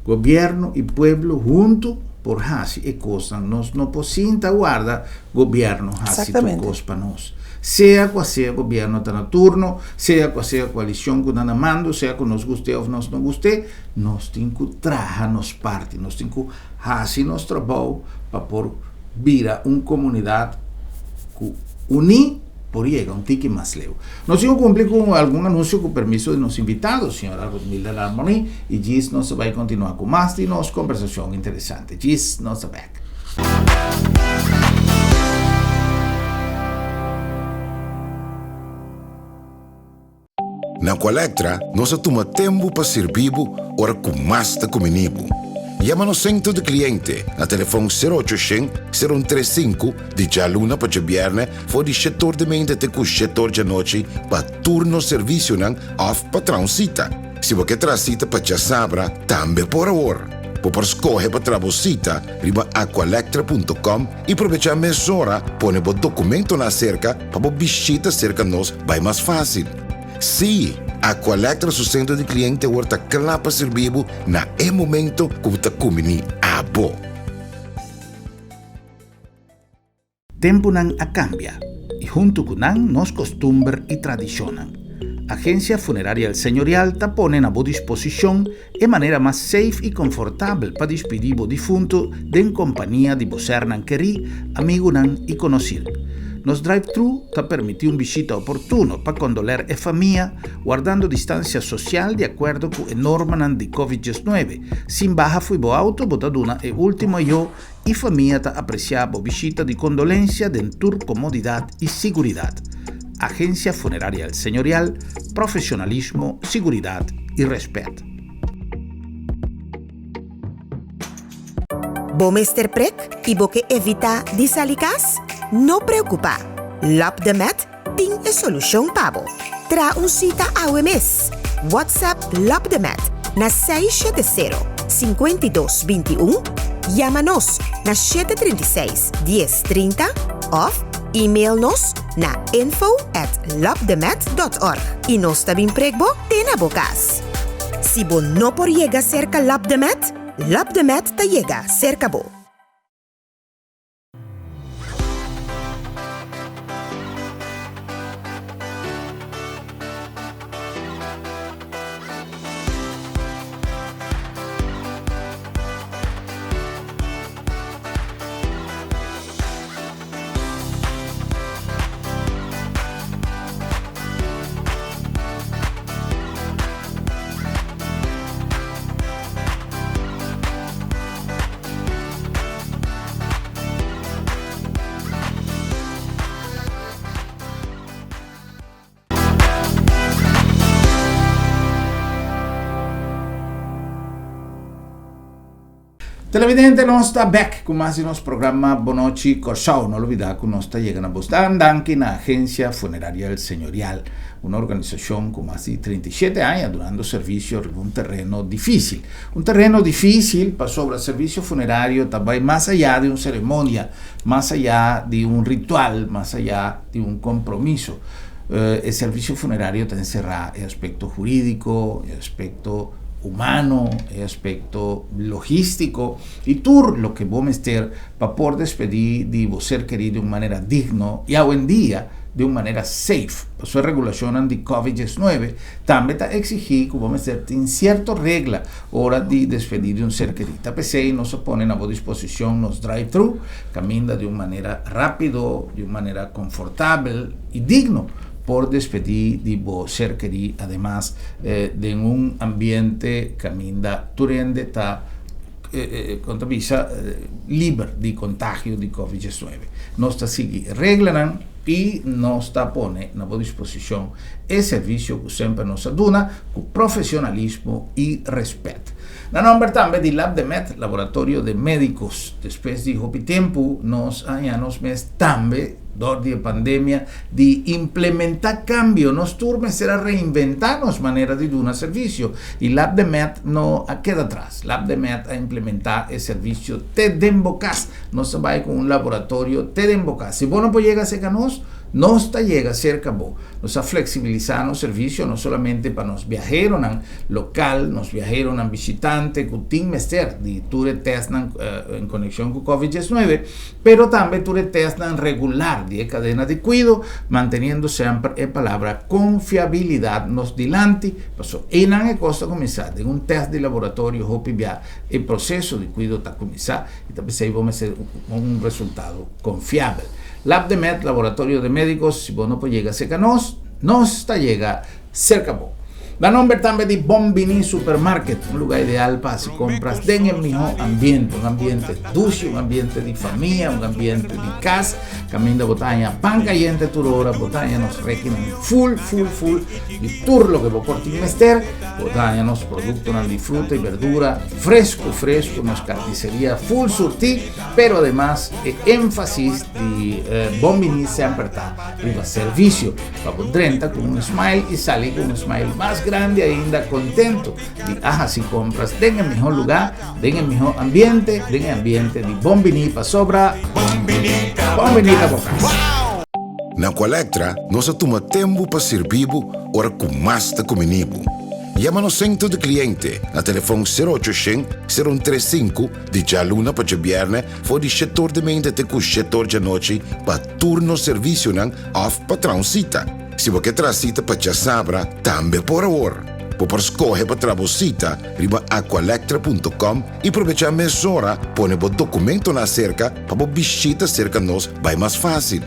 Gobièrnu i pueblo huntu por hasi e kosnan. Nos no por sinta warda gobièrnu hasi tur kos pa nos. Sea kua sea gobièrnu ta na turno, sea kua sea koalishon ku ta na mando, sea ku nos gust'é òf nos no gust'é, nos tin ku traha nos parti, nos tin ku hasi nos trabou pa por bira un komunidat ku uní por yega un tiki mas leu. Nos tin ku kumpli ku algun anunsio ku permiso di nos invitado, señora Rutmilda Larmonie, i djis nos ta bai kontinuá ku mas di nos kombersashon interesante. Djis nos ta bèk. Na Aqualectra nos a tuma tempu pa sirbi bo ora ku mas ta kumini bo. Yama nos sentro di kliente na telefon sero ocho shen, sero un tres sinku di djaluna pa djabièrnè for di shete or di meinta te ku shete or djanochi pa tur nos servisionan òf pa traha un sita. Si bo ke traha sita pa djasabra tambe por awor. Bo por skohe pa traha bo sita riba aqualectra punto com i probechá mesora pone bo dokumentonan aserka pa bo bishita serka nos bai mas fásil. Sí, Aqualectra su sentro di kliente awor ta kla pa sirbi bo na e momento ku bo ta kumbiní abo. Tempunan a kambia. i huntu ku nan nos kostumber i tradishonnan. Agensia Funeraria El Señorial ta pone na bo disposishon e manera mas safe i konfortabel pa dispidí bo difuntu den kompania di bo sernan kerí, amigunan i konosir. Nos drive-thru ta permití un bishita oportuno pa kondoler e famia, wardando distansia sosial di akuerdo ku e normanan di Covid 19. Sin baha fo'i bo auto bo ta duna e último ayó i famia ta apresiá bo bishita di kondolensia den tur komodidat i siguridat. Agensia Funeraria El Señorial, profesionalismo, siguridat i rèspèt. Bo mester prek i bo ke evitá di sali kas? No preokupá! Lab de Med tin e solushon pa bo. Traha un sita awe mes! WhatsApp Lab de Med na 670 52 21, yama nos na 736 10 30 òf email nos na info at labdemed.org i nos ta bin prek bo te na bo kas. Si bo no por yega serka Lab de Med, Lab de Med ta yega serka bo. Televidente nos ta bek ku mas di nos programa Bonochi Kòrsou. No lubidá ku nos ta yega na bos dan danki na Agencia Funeraria El Señorial, un organisashon ku mas di 37 aña dunando servisio riba un tereno difísil. Un tereno difísil pasobra servisio funerario ta bai mas ayá di un seremonia, mas ayá di un ritual, mas ayá di un kompromiso. E servisio funerario ta enserá e aspekto hurídiko, e aspekto humano, e aspekto logístiko i tur loke bo mester pa por despedí di bo ser kerí di un manera digno i awendia di un manera safe. Pasobra e regulashonnan di Covid 19 tambe ta eksigí ku bo mester tin sierto regla ora di despedí di un ser kerí. Ta p'esei nos a pone na bo disposishon nos drive-thru kaminda di un manera rápido, di un manera konfortabel i digno por despedí di bo ser kerí, ademas den un ambiente kaminda tur hende ta kon ta bisa liber di kontagio di Covid 19. Nos ta sigui reglanan i nos ta pone na bo disposishon e servisio ku semper nos a duna ku profesionalismo i rèspèt. Na nòmber tambe di Labdemed, Laboratorio de Médicos. Despues di hopi tempu nos a haña nos mes tambe dor di e pandemia di implementá kambio. Nos tur mester a reinventá nos manera di duna servisio i Labdemed no a keda atras. Labdemed a implementá e servisio te den bo kas. Nos ta bai ku un laboratorio te den bo kas. Si bo no por yega serka nos, nos ta yega serka bo. Nos a fleksibilisá nos servisio no solamente pa nos biaheronan lokal, nos biaheronan bishitante ku tin mester di tur e tèstnan en konekshon ku Covid 19, pero tambe tur e tèstnan regular di e kadena di kuido, manteniendo semper e palabra konfiabilidat nos dilanti, pasobra einan e kos ta kuminsá. Den un tèst di laboratorio hopi bia e proseso di kuido ta kuminsá i ta p'esei bo mester un resultado konfiabel. Labdemed, Laboratorio de Médicos, si bo no por yega serka nos, nos ta yega serka bo. Na nomber tambe di Bon Bini Supermarket, un lugar ideal pa hasi compras den e miho ambiente, un ambiente dushi, un ambiente di famia, un ambiente di cas, caminda bo ta haña pan cayente tur ora, bo ta haña nos rekinan full, full, full di tur loke bo por tin mester, bo ta haña nos productonan di fruta y berdura fresco, fresco, nos carniceria full surti. Pero ademas e énfasis di Bon Bini semper ta riba servisio, pa bo drenta ku un smile i sali ku un smile mas grandi ainda kontentu di a hasi kompras den e mihó lugá, den e mihó ambiente, den e ambiente di Bon Bini pasobra Bon Bini ta bo kas. Na Aqualectra nos a tuma tempu pa sirbi bo ora ku mas ta kumini bo. Yama nos Sentro di Kliente na telefòn sero ocho shen, sero un tres sinku di djaluna pa djabièrnè for di shetor di meinta te ku shetor djanochi pa tur nos servisionan òf pa traha un sita. Si bo ke traha sita pa djasabra, tambe por awor. Bo por skohe pa traha bo sita riba aqualectra punto com i probechá mesora pone bo dokumentonan aserka pa bo bishita serka nos bai mas fásil.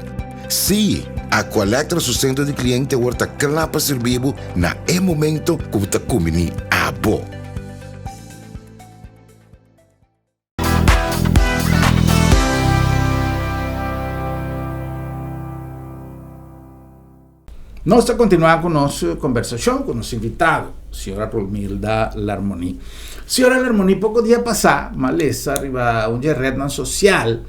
Sí, Aqualectra su sentro di kliente awor ta kla pa sirbi bo na e momento ku bo ta kumbiní abo. Nos ta kontinuá ku nos kombersashon ku nos invitado, señora Romilda Larmonie. Señora Larmonie, poko dia pasá m'a lesa riba un di e retnan sosial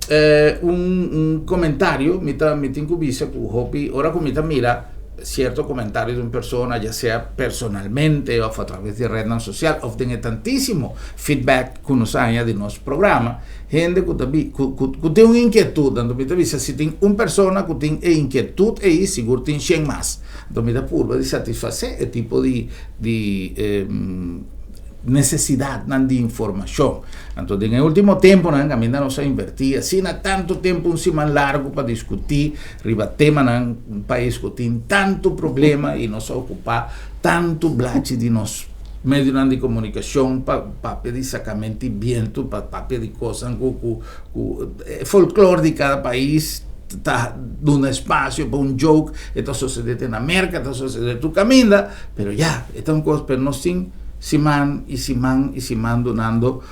un un komentario, mi ta mi tin ku bisa ku hopi ora ku mi ta mira sierto komentario di un persona, ya sea personalmente òf a traves di retnan sosial òf den e tantísimo feedback ku nos haña di nos programa, Hende ku ta bi, ku, ku, ku tin un inkietut, anto mi ta bisa si tin un persona ku tin e inkietut ei, sigur tin shen mas. Anto mi ta purba di satisfasé e tipo di, di nesesidatnan di informashon. Anto den e último tempunan kaminda nos a invertí asina tantu tempu, un siman largu pa diskutí riba temanan, un pais ku tin tantu problema i nos a okupá tantu blachi di nos Medionan di komunikashon pa papia di sakamenti bientu, pa papia di kosnan ku ku ku e folklor di kada pais ta duna espasio pa un joke, e ta sosodé te na Merka, ta sosodé tur kaminda, pero ya, e ta un kos, pero nos tin siman i siman i siman dunando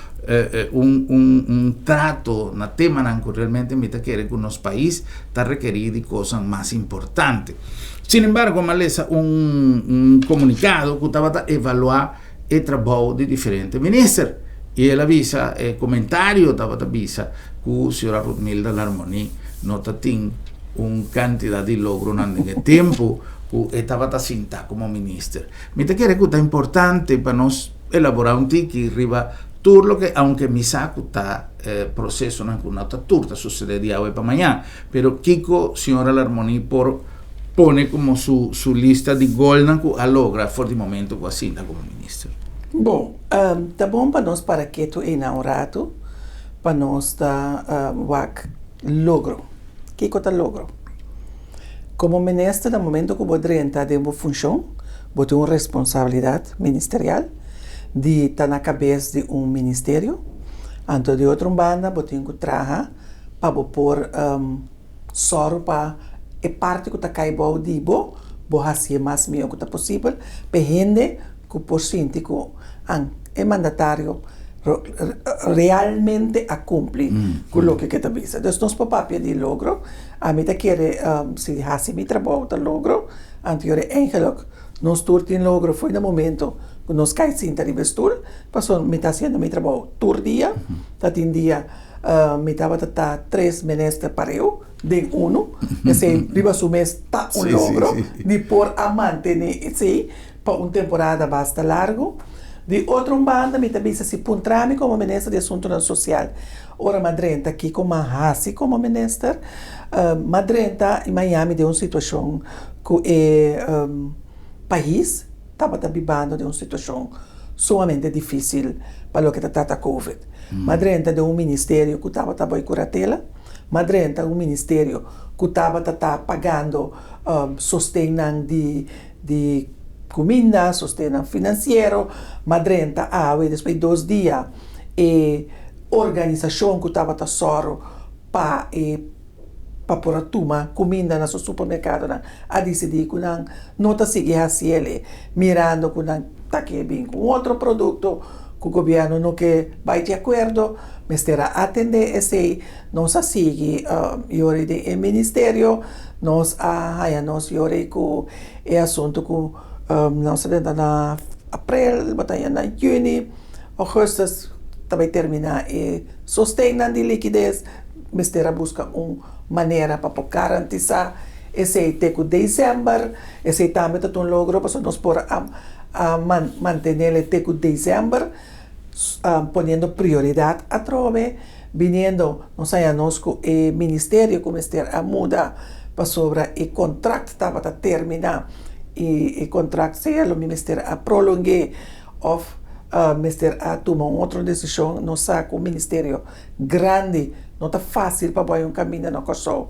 un un un trato na temanan ku realmente mi ta kere ku nos pais ta rekerí di kosnan mas importante. Sin embargo, m'a lesa un un comunicado cu tabata evalua e trabou di diferente minister y el a bisa, e comentario tabata bisa cu señora Ruthmilda Larmonie no ta tin un cantidad di logronan den e tempo cu e tabata sinta como minister. Mi ta kere cu ta importante pa nos elabora un tiki riba tur loke, aunke mi sa cu ta procesonan cu no ta tur ta sucede di awe pa maña, Pero kiko señora Larmonie por pone komo su su lista di golnan ku a logra for di momento ku a sinta komo minister? Bon, ta bon pa nos para ketu einan un ratu pa nos ta wak logro. Kiko ta logro? Komo minister na momento ku bo drenta den bo funshon, bo tin un responsabilidat ministerial di ta na kabes di un ministerio, anto di otro banda bo tin ku traha pa bo por sòru pa e parti ku ta kai bou di bo, bo hasié mas mihó ku ta posibel pa e hende ku por sinti ku an e mandatario realmente a kumpli ku loke ke ta bisa. Dus nos por papia di logro, ami ta kere si hasi mi trabou ta logro, anto yora eigenlijk nos tur tin logro fo'i na momento ku nos kai sinta riba e stul, pasobra mi ta hasiendo mi trabou tur dia, ta tin dia. Mi tabata ta tres minister pareu den unu, esei riba su mes ta un logro di por a mantene esei pa un temporada basta largu. Di otro un banda mi ta bisa si puntra mi komo minister di asuntunan sosial ora m'a drenta kiko m'a hasi komo minister, m'a drenta i Miami den un situashon ku e pais tabata bibando den un situashon sumamente difísil pa loke ta trata covid. M'a drenta den un ministerio ku tabata bai kuratela, m'a drenta un ministerio ku tabata ta pagando sostennan di di kuminda, sostennan finansiero, m'a drenta awe despues di dos dia e organisashon ku tabata sòru pa e pa por a tuma kuminda na su supermerkadonan a disidí ku nan no ta sigui hasi el'e mirando ku nan ta ke bin ku un otro produkto ku gobièrnu no ke bai di akuerdo mester a atendé esei. Nos a sigui yori den e ministerio nos a haña nos yori ku e asuntu ku nos a drenta na aprel bo ta haña na yüni ougùstus ta bai terminá e sostennan di likides. Mester a buska un manera pa por garantisá esei te ku desèmber. Esei tambe ta un logro pasobra nos por a a mantenele te ku desèmber, poniendo prioridat atrobe. Biniendo nos haña nos ku e ministerio ku mester a muda pasobra e kontrakt tabata terminá. i e kontrakt sea lo mi mester a prolong'é òf mester a tuma un otro desishon. Nos sa ku un ministerio grandi no ta fásil pa bai un kaminda na Kòrsou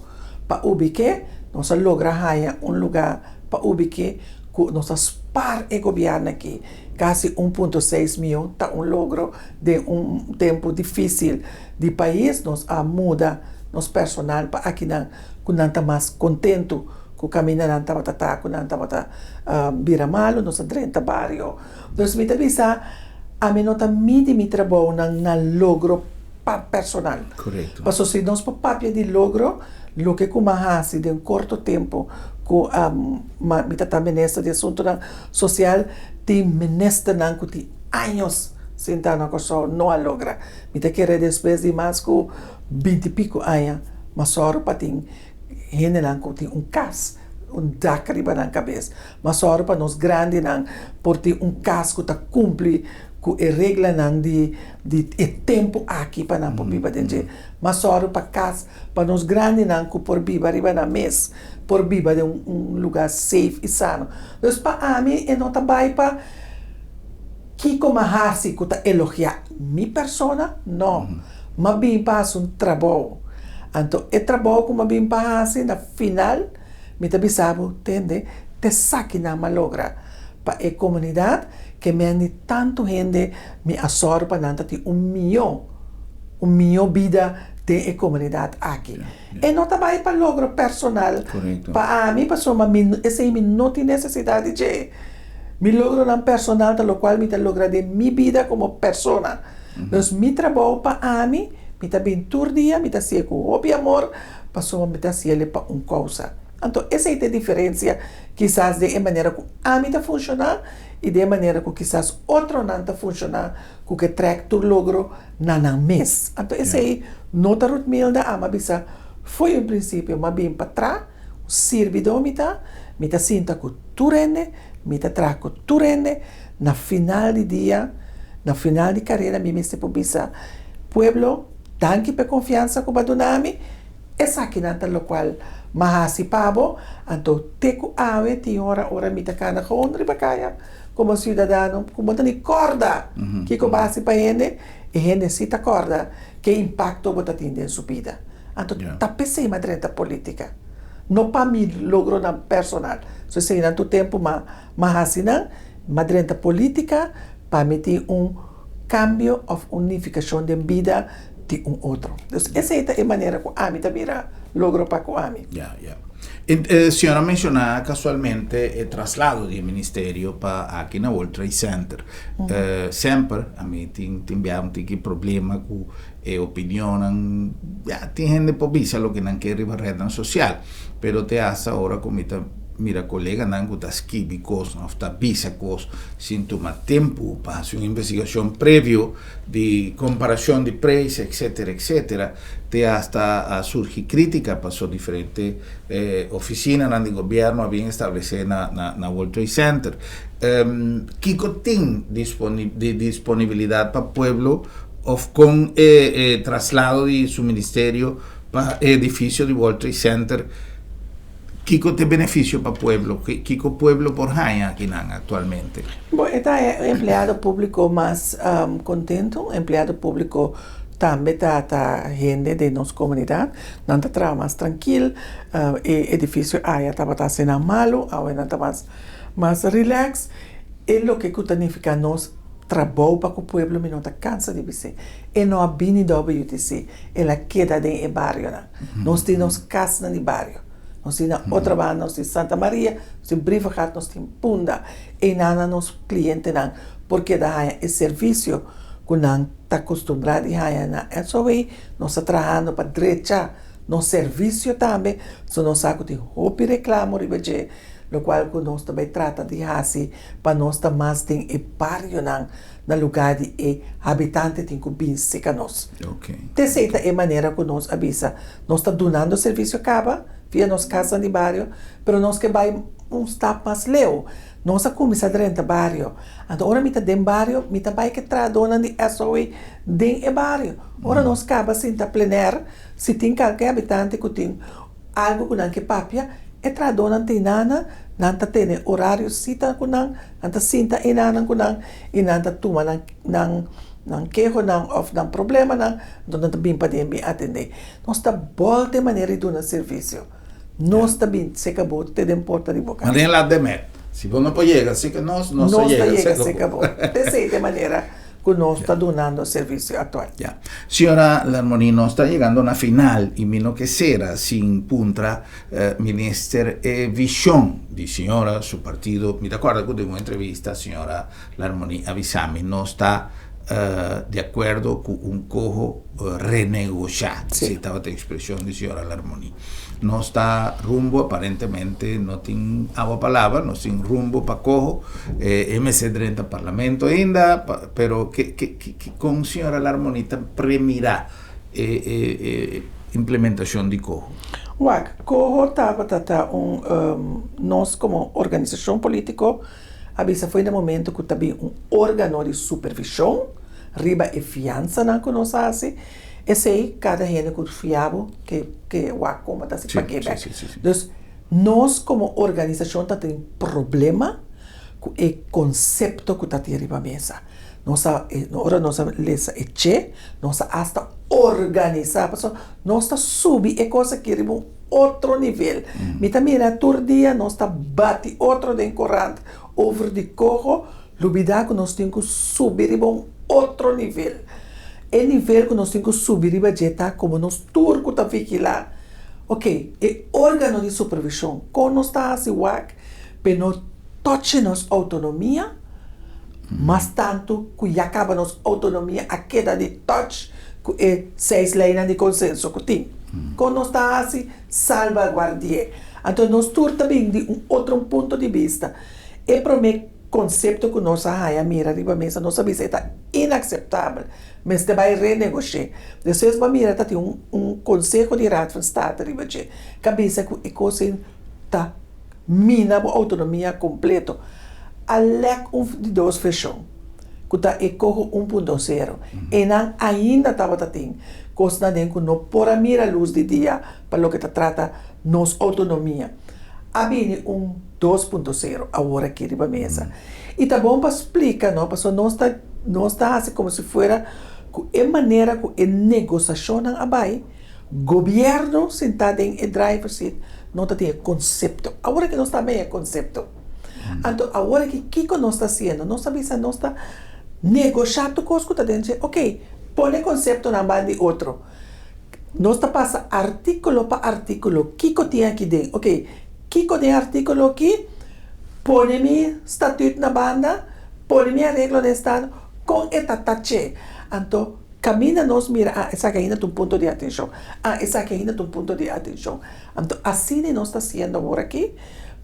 pa ubik'é. Nos a logra haña un lugá pa ubik'é ku nos a spar e gobièrnu aki kasi un punto seis mion ta un logro den un tempu difísil di pais. Nos a muda nos personal pa akinan ku nan ta mas kontentu ku kaminda nan tabata ta ku nan tabata bira malu, nos a drenta bario. Dus mi ta bisa, ami no ta midi mi trabounan na logro pa personal. Pasobra si nos por papia di logro, loke ku mi a hasi den korto tempu ku mi ta ta minister di asuntunan sosial, tin ministernan ku tin años sinta na Kòrsou no a logra. Mi ta kere despues di mas ku binti piko aña, mas sòru pa tin hendenan ku tin un kas, un dak riba nan kabes. Mas sòru pa nos grandinan por tin un kas ku ta kumpli ku e reglanan di di e tempu aki pa nan por biba den dje. Mas sòru pa kas pa nos grandinan ku por biba riba nan mes por biba den un lugá safe i sano. Dus pa ami e no ta bai pa kiko m'a hasi ku ta elogiá mi persona, no. M'a bin pa hasi un trabou. Anto e trabou ku m'a bin pa hasi na final mi ta bisa bo, tende, t'esakinan m'a logra pa e komunidat ke men di tantu hende mi a sòru pa nan ta tin un mihó, un mihó bida den e komunidat aki. E no ta bai pa logro personal pa ami pasobra mi esei mi no tin nesesidat di dje. Mi logronan personal ta lokual mi ta logra den mi bida komo persona. Dus mi trabou pa ami, mi ta bin tur dia, mi ta hasié ku hopi amor pasobra mi ta hasiel pa un kousa. Anto esei ta e diferensia kisas den e manera ku ami ta funshoná i den e manera ku kisas otronan ta funshoná ku ke trèk tur logro na nan mes. Anto esei no ta Ruthmilda, ami a bisa fo'i un prinsipio, mi a bin pa tra, un sirbidó mi ta, mi ta sinta ku tur hende, mi ta traha ku tur hende, na final di dia, na final di karera mi mester por bisa pueblo danki pa e konfiansa ku bo a duna mi, esakinan ta lokual mi a hasi pa bo, anto te ku awe tin ora ora mi ta kana gewoon riba kaya komo siudadano ku bo ta ni kòrda kiko bo a hasi pa hende, e hende si ta kòrda ke impakto bo ta tin den su bida. Anto ta p'esei mi a drenta politika, no pa mi logronan personal, so eseinan tur tempu mi a hasi nan, mi a drenta politika pa mi tin un kambio òf un nifikashon den bida di un otro. Dus esei ta e manera ku ami ta mira logro pa ku ami. Ya, ya. E señor a menshoná kasualmente e traslado di e ministerio pa aki na World Trade Center. Semper ami tin tin bia un tiki problema ku e opinionnan, ya tin hende por bisa loke nan ke riba rednan sosial, pero te hasta ora ku mi ta mira koleganan ku ta skibi kos òf ta bisa kos sin tuma tempu pa hasi un investigashon previo di komparashon di preis etcetera etcetera te hasta a surgi kritika paso diferente ofisinanan di gobièrnu a bin establesé na na World Trade Center. Kiko tin di disponibilidat pa pueblo òf kon e traslado di su ministerio pa e edifisio di World Trade Center Kiko ta e benefisio pa pueblo? Kiko pueblo por haña akinan aktualmente? Bo, e ta e empleado públiko mas kontentu. Empleado públiko tambe ta ta hende den nos komunidat. Nan ta traha mas trankil. E edifisio aya tabata hasi nan malu, awe nan ta mas mas rilèks. E loke ku ta nifiká nos trabou pa ku pueblo mi no ta kansa di bis'é. E no a bini WTC, el a keda den e barionan. Nos tin nos kasnan di bario. Nos tin na Otrabanda, nos tin Santa Maria, nos tin Brievengat, nos tin Punda. Einan nos klientenan por keda haña e servisio ku nan ta kustumbrá di haña na SOW. Nos ta trahando pa drecha nos servisio tambe, so nos sa ku tin hopi reklamo riba dje, lokual ku nos ta bai trata di hasi pa nos ta mas den e barionan. na lugá di e habitante tin ku bin seka nos. T'esei ta e manera ku nos a bisa, nos ta dunando servisio kaba via nos kasnan di bario, pero nos ke bai un stap mas leu. Nos a kuminsá drenta bario. Anto ora mi ta den bario, mi ta bai ku e trahadónan di SOE den e bario. Ora nos kaba sinta plenèr, si tin kalke habitante ku tin algu ku nan ke papia, E trahadónan ta einana, nan ta tene orario sita ku nan, nan ta sinta einanan ku nan i nan ta tuma nan nan nan kehonan òf nan problemanan, anto nan ta bin paden bin atendé. Nos ta bòlta e manera di duna servisio. Nos ta bin seka bo te den porta di bo kas. Manera la demet. Si bo no por yega seka nos, nos ta yega seka bo. P'esei ta e manera ku nos ta dunando servisio aktual. Ya. Señora Larmonie, nos ta yegando na final i mi no ke sera sin puntra Minister e vision di señora su partido. Mi ta kòrda ku den un entrevista señora Larmonie a bisa mi nos ta di akuerdo ku un koho renegoshá. Esei tabata e ekspreshon di señora Larmonie. Nos ta rumbo aparentemente no tin awa pa laba, nos tin rumbo pa koho. E mester drenta parlamento ainda, pero ke ke ke kon señora Larmonie ta premirá e e e implementashon di koho? Wak, koho tabata ta un nos komo organisashon polítiko a bisa fo'i na momento ku ta bin un órgano di supervishon riba e fiansanan ku nos a hasi, esei kada hende ku fia bo ke ke wak kon bo ta hasi pag'é bèk. Dus nos komo organisashon ta tin problema ku e konsepto ku ta tin riba mesa. Nos a ora nos a lesa e che nos a asta organisá pasobra nos ta subi e kos aki riba un otro nivel. Mi ta mira tur dia nos ta bati otro den korant over di koho, lubida ku nos tin ku subi riba un otro nivel. E nivel ku nos tin ku subi riba dje ta komo nos tur ku ta vigilá, ok, e organo di supervishon, kon nos ta hasi wak p'e no tochi nos outonomia, mas tantu ku ya kaba nos outonomia a keda di touch ku e seis leinan di konsenso ku tin. Kon nos ta hasi salbaguardi'é? Anto nos tur ta bin di un otro un punto di bista. E promé konsepto ku nos a haña mira riba mesa nos a bisa e ta inakseptabel, mester bai renegosh'é. Despues bo a mira ta tin un un konseho di Raad van State riba dje ku a bisa ku e kos ei ta Mina bo outonomia kompleto. A lèk un di dos vershon, ku ta e koho un punto sero. Einan ainda tabata tin kosnan den ku no por a mira lus di dia pa loke ta trata nos outonomia. A bini un dos punto sero awor aki riba mesa. I ta bon pa splika no, pasobra nos ta nos ta hasi komo si fuera ku e manera ku e negosashonnan a bai, Gobierno sintá den e driver seat no ta tin e konsepto. Awor aki nos ta mei e konsepto. Anto awor aki kiko nos ta hasiendo? Nos ta bisa nos ta negoshá tur kos ku ta den dje. Oke, pone konseptonan ban di otro. Nos ta pasa artíkulo pa artíkulo kiko tin aki den. Oke, kiko den e artíkulo aki? Pone mi statüt na banda, pone mi areglo den estado, kon e ta taché? Anto. Kaminda nos mira, ah, esaki ainda ta un punto di atenshon, ah, esaki ainda ta un punto di atenshon. Anto asina nos ta hasiendo awor aki,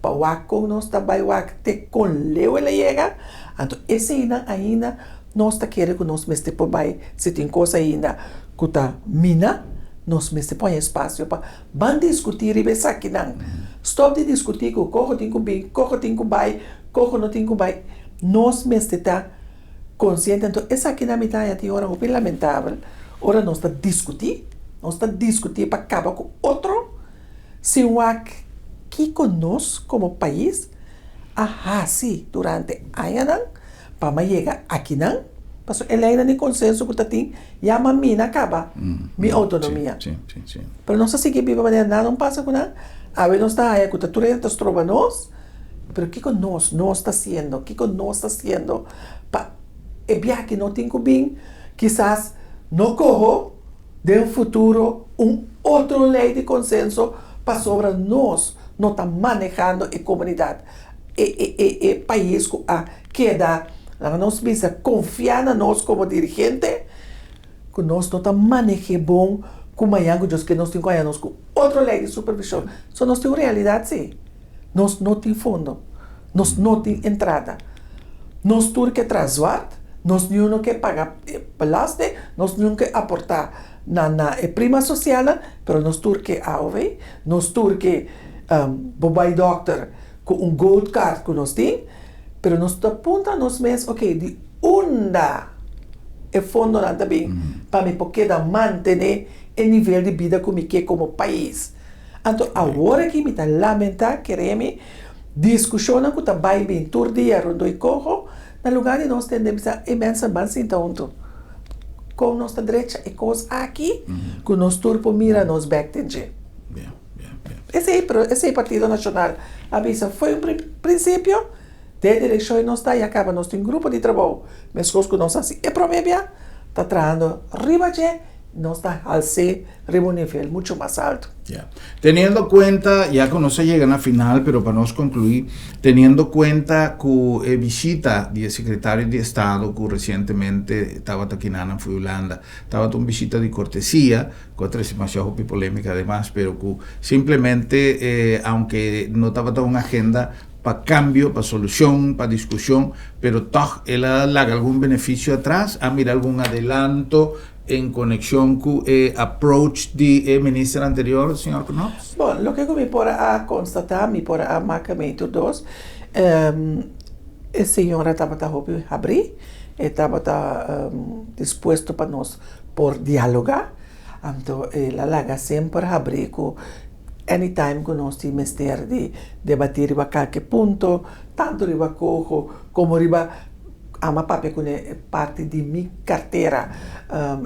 pa wak kon nos ta bai wak te kon leu el a yega, anto eseinan ainda nos ta kere ku nos mester por bai, si tin kos ainda ku ta mina, nos mester por haña espasio pa ban diskutí riba esakinan. Stòp di diskutí ku koho tin ku bin, koho tin ku bai, koho no tin ku bai. Nos mester ta. Konsiente anto esaki na mi ta haña tin ora hopi lamentabel ora nos ta diskutí, nos ta diskutí pa kaba ku otro sin wak kiko nos komo pais a hasi durante añanan pa mi a yega akinan, pasobra e leinan di konsenso ku ta tin ya mi a mina kaba mi outonomia. Pero nos ta sigui biba manera nada no pasa ku nan, awe nos ta haña ku ta tur hende ta stroba nos. Pero kiko nos, nos ta hasiendo? Kiko nos ta hasiendo pa e biaha no tin ku bin? Kisas no koho den futuro un otro lei di konsenso pasobra nos no ta manehando e komunidat, e e e e pais ku a keda, laga nos bisa, konfia na nos komo dirigente, ku nos no ta maneh'é bon ku mañan ku Dios ke nos tin ku haña nos ku otro lei di supervishon. So nos tin un realidat si. Nos no tin fondo. Nos no tin entrada. Nos tur ke traha zwart, nos niun no ke paga belasting, nos niun ke aporta na na e prima sosialnan, pero nos tur ke AOW, nos tur ke bo bai dokter ku un gold card ku nos tin, pero nos ta puntra nos mes, ok, di unda e fondonan ta bin pa mi por keda mantene e nivel di bida ku mi ke komo pais? Anto awor aki mi ta lamentá, kere mi, diskushonnan ku ta bai bin tur dia rondó e koho, na lugá di nos tende bisa e mensen ban sinta huntu. Kon nos ta drecha e kos aki ku nos tur por mira nos bèk den dje. Esei esei Partido Nashonal a bisa foi un prinsipio, den direkshon nos ta ya kaba nos tin grupo di trabou meskos ku nos hasi e promé bia ta trahando riba dje. Nos ta hals'é riba un nivel mucho mas alto. Ya. Teniendo cuenta, ya cu nos a yega na final, pero pa nos conclui, teniendo cuenta cu e bishita di e secretario di Estado cu recientemente tabata aki na nan fu Hulanda, tabata un bishita di cortesia, cu a trece demasiado hopi polemica ademas, pero cu simplemente, aunke no tabata un agenda pa cambio, pa solucion, pa discusion, pero toch el a laga algun beneficio atras, a mira algun adelanto en conexion cu e approach di e minister anterior, señor Knops? Bon, loke cu mi por a constata, mi por a maca mei tur dos, e señora tabata hopi habri, e tabata dispuesto pa nos por dialoga, anto el a laga semper habri cu Anytime ku nos tin mester di debatí riba kalke punto, tantu riba koho komo riba ama papia kuné parti di mi kartera,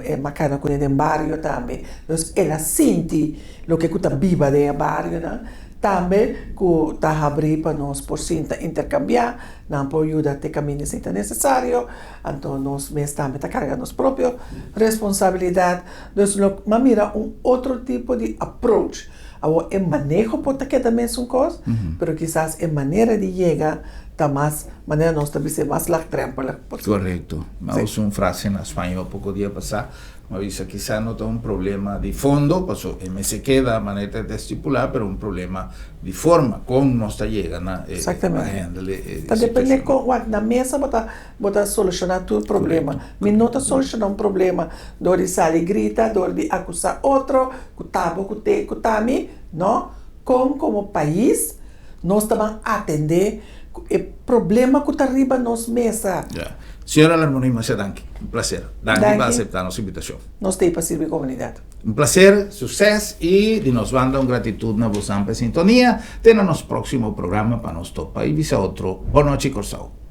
e makana kuné den bario tambe. Dus el a sinti loke ku ta biba den e barionan, tambe ku ta habrí pa nos por sinta interkambiá, nan por yuda te kaminda si ta nesesario, anto nos mes tambe ta karga nos propio responsabilidat. Dus lo m'a mira un otro tipo di approach. Awor e maneho por ta keda mesun kos, pero kisas e manera di yega ta mas, manera nos ta bis'é, mas laagdrempelig. Korekto. M'a usa un frase na spañó poko dia pasá, m'a bisa kisas no ta un problema di fondo, paso e mester keda manera ta estipulá, pero un problema di forma, kon nos ta yega na e pa handle e situashon. Ta depende kon, wak, na mesa bo ta Bo ta solushoná tur problema. Mi no ta solushoná un problema dor di sali grita, dor di akusá otro ku ta bo, ku te, ku ta mi. No. Kon komo pais nos ta ban atendé ku e problema ku ta riba nos mesa? Ya. Señora Larmonie, masha danki. Un plaser. Danki pa aseptá nos invitashon. Nos ta ei pa sirbi komunidat. Un plaser, succes y di nos banda un gratitud na bosan pa e sintonia. Te na nos proximo programa pa nos topa y bisa otro. Bon nochi Corsou.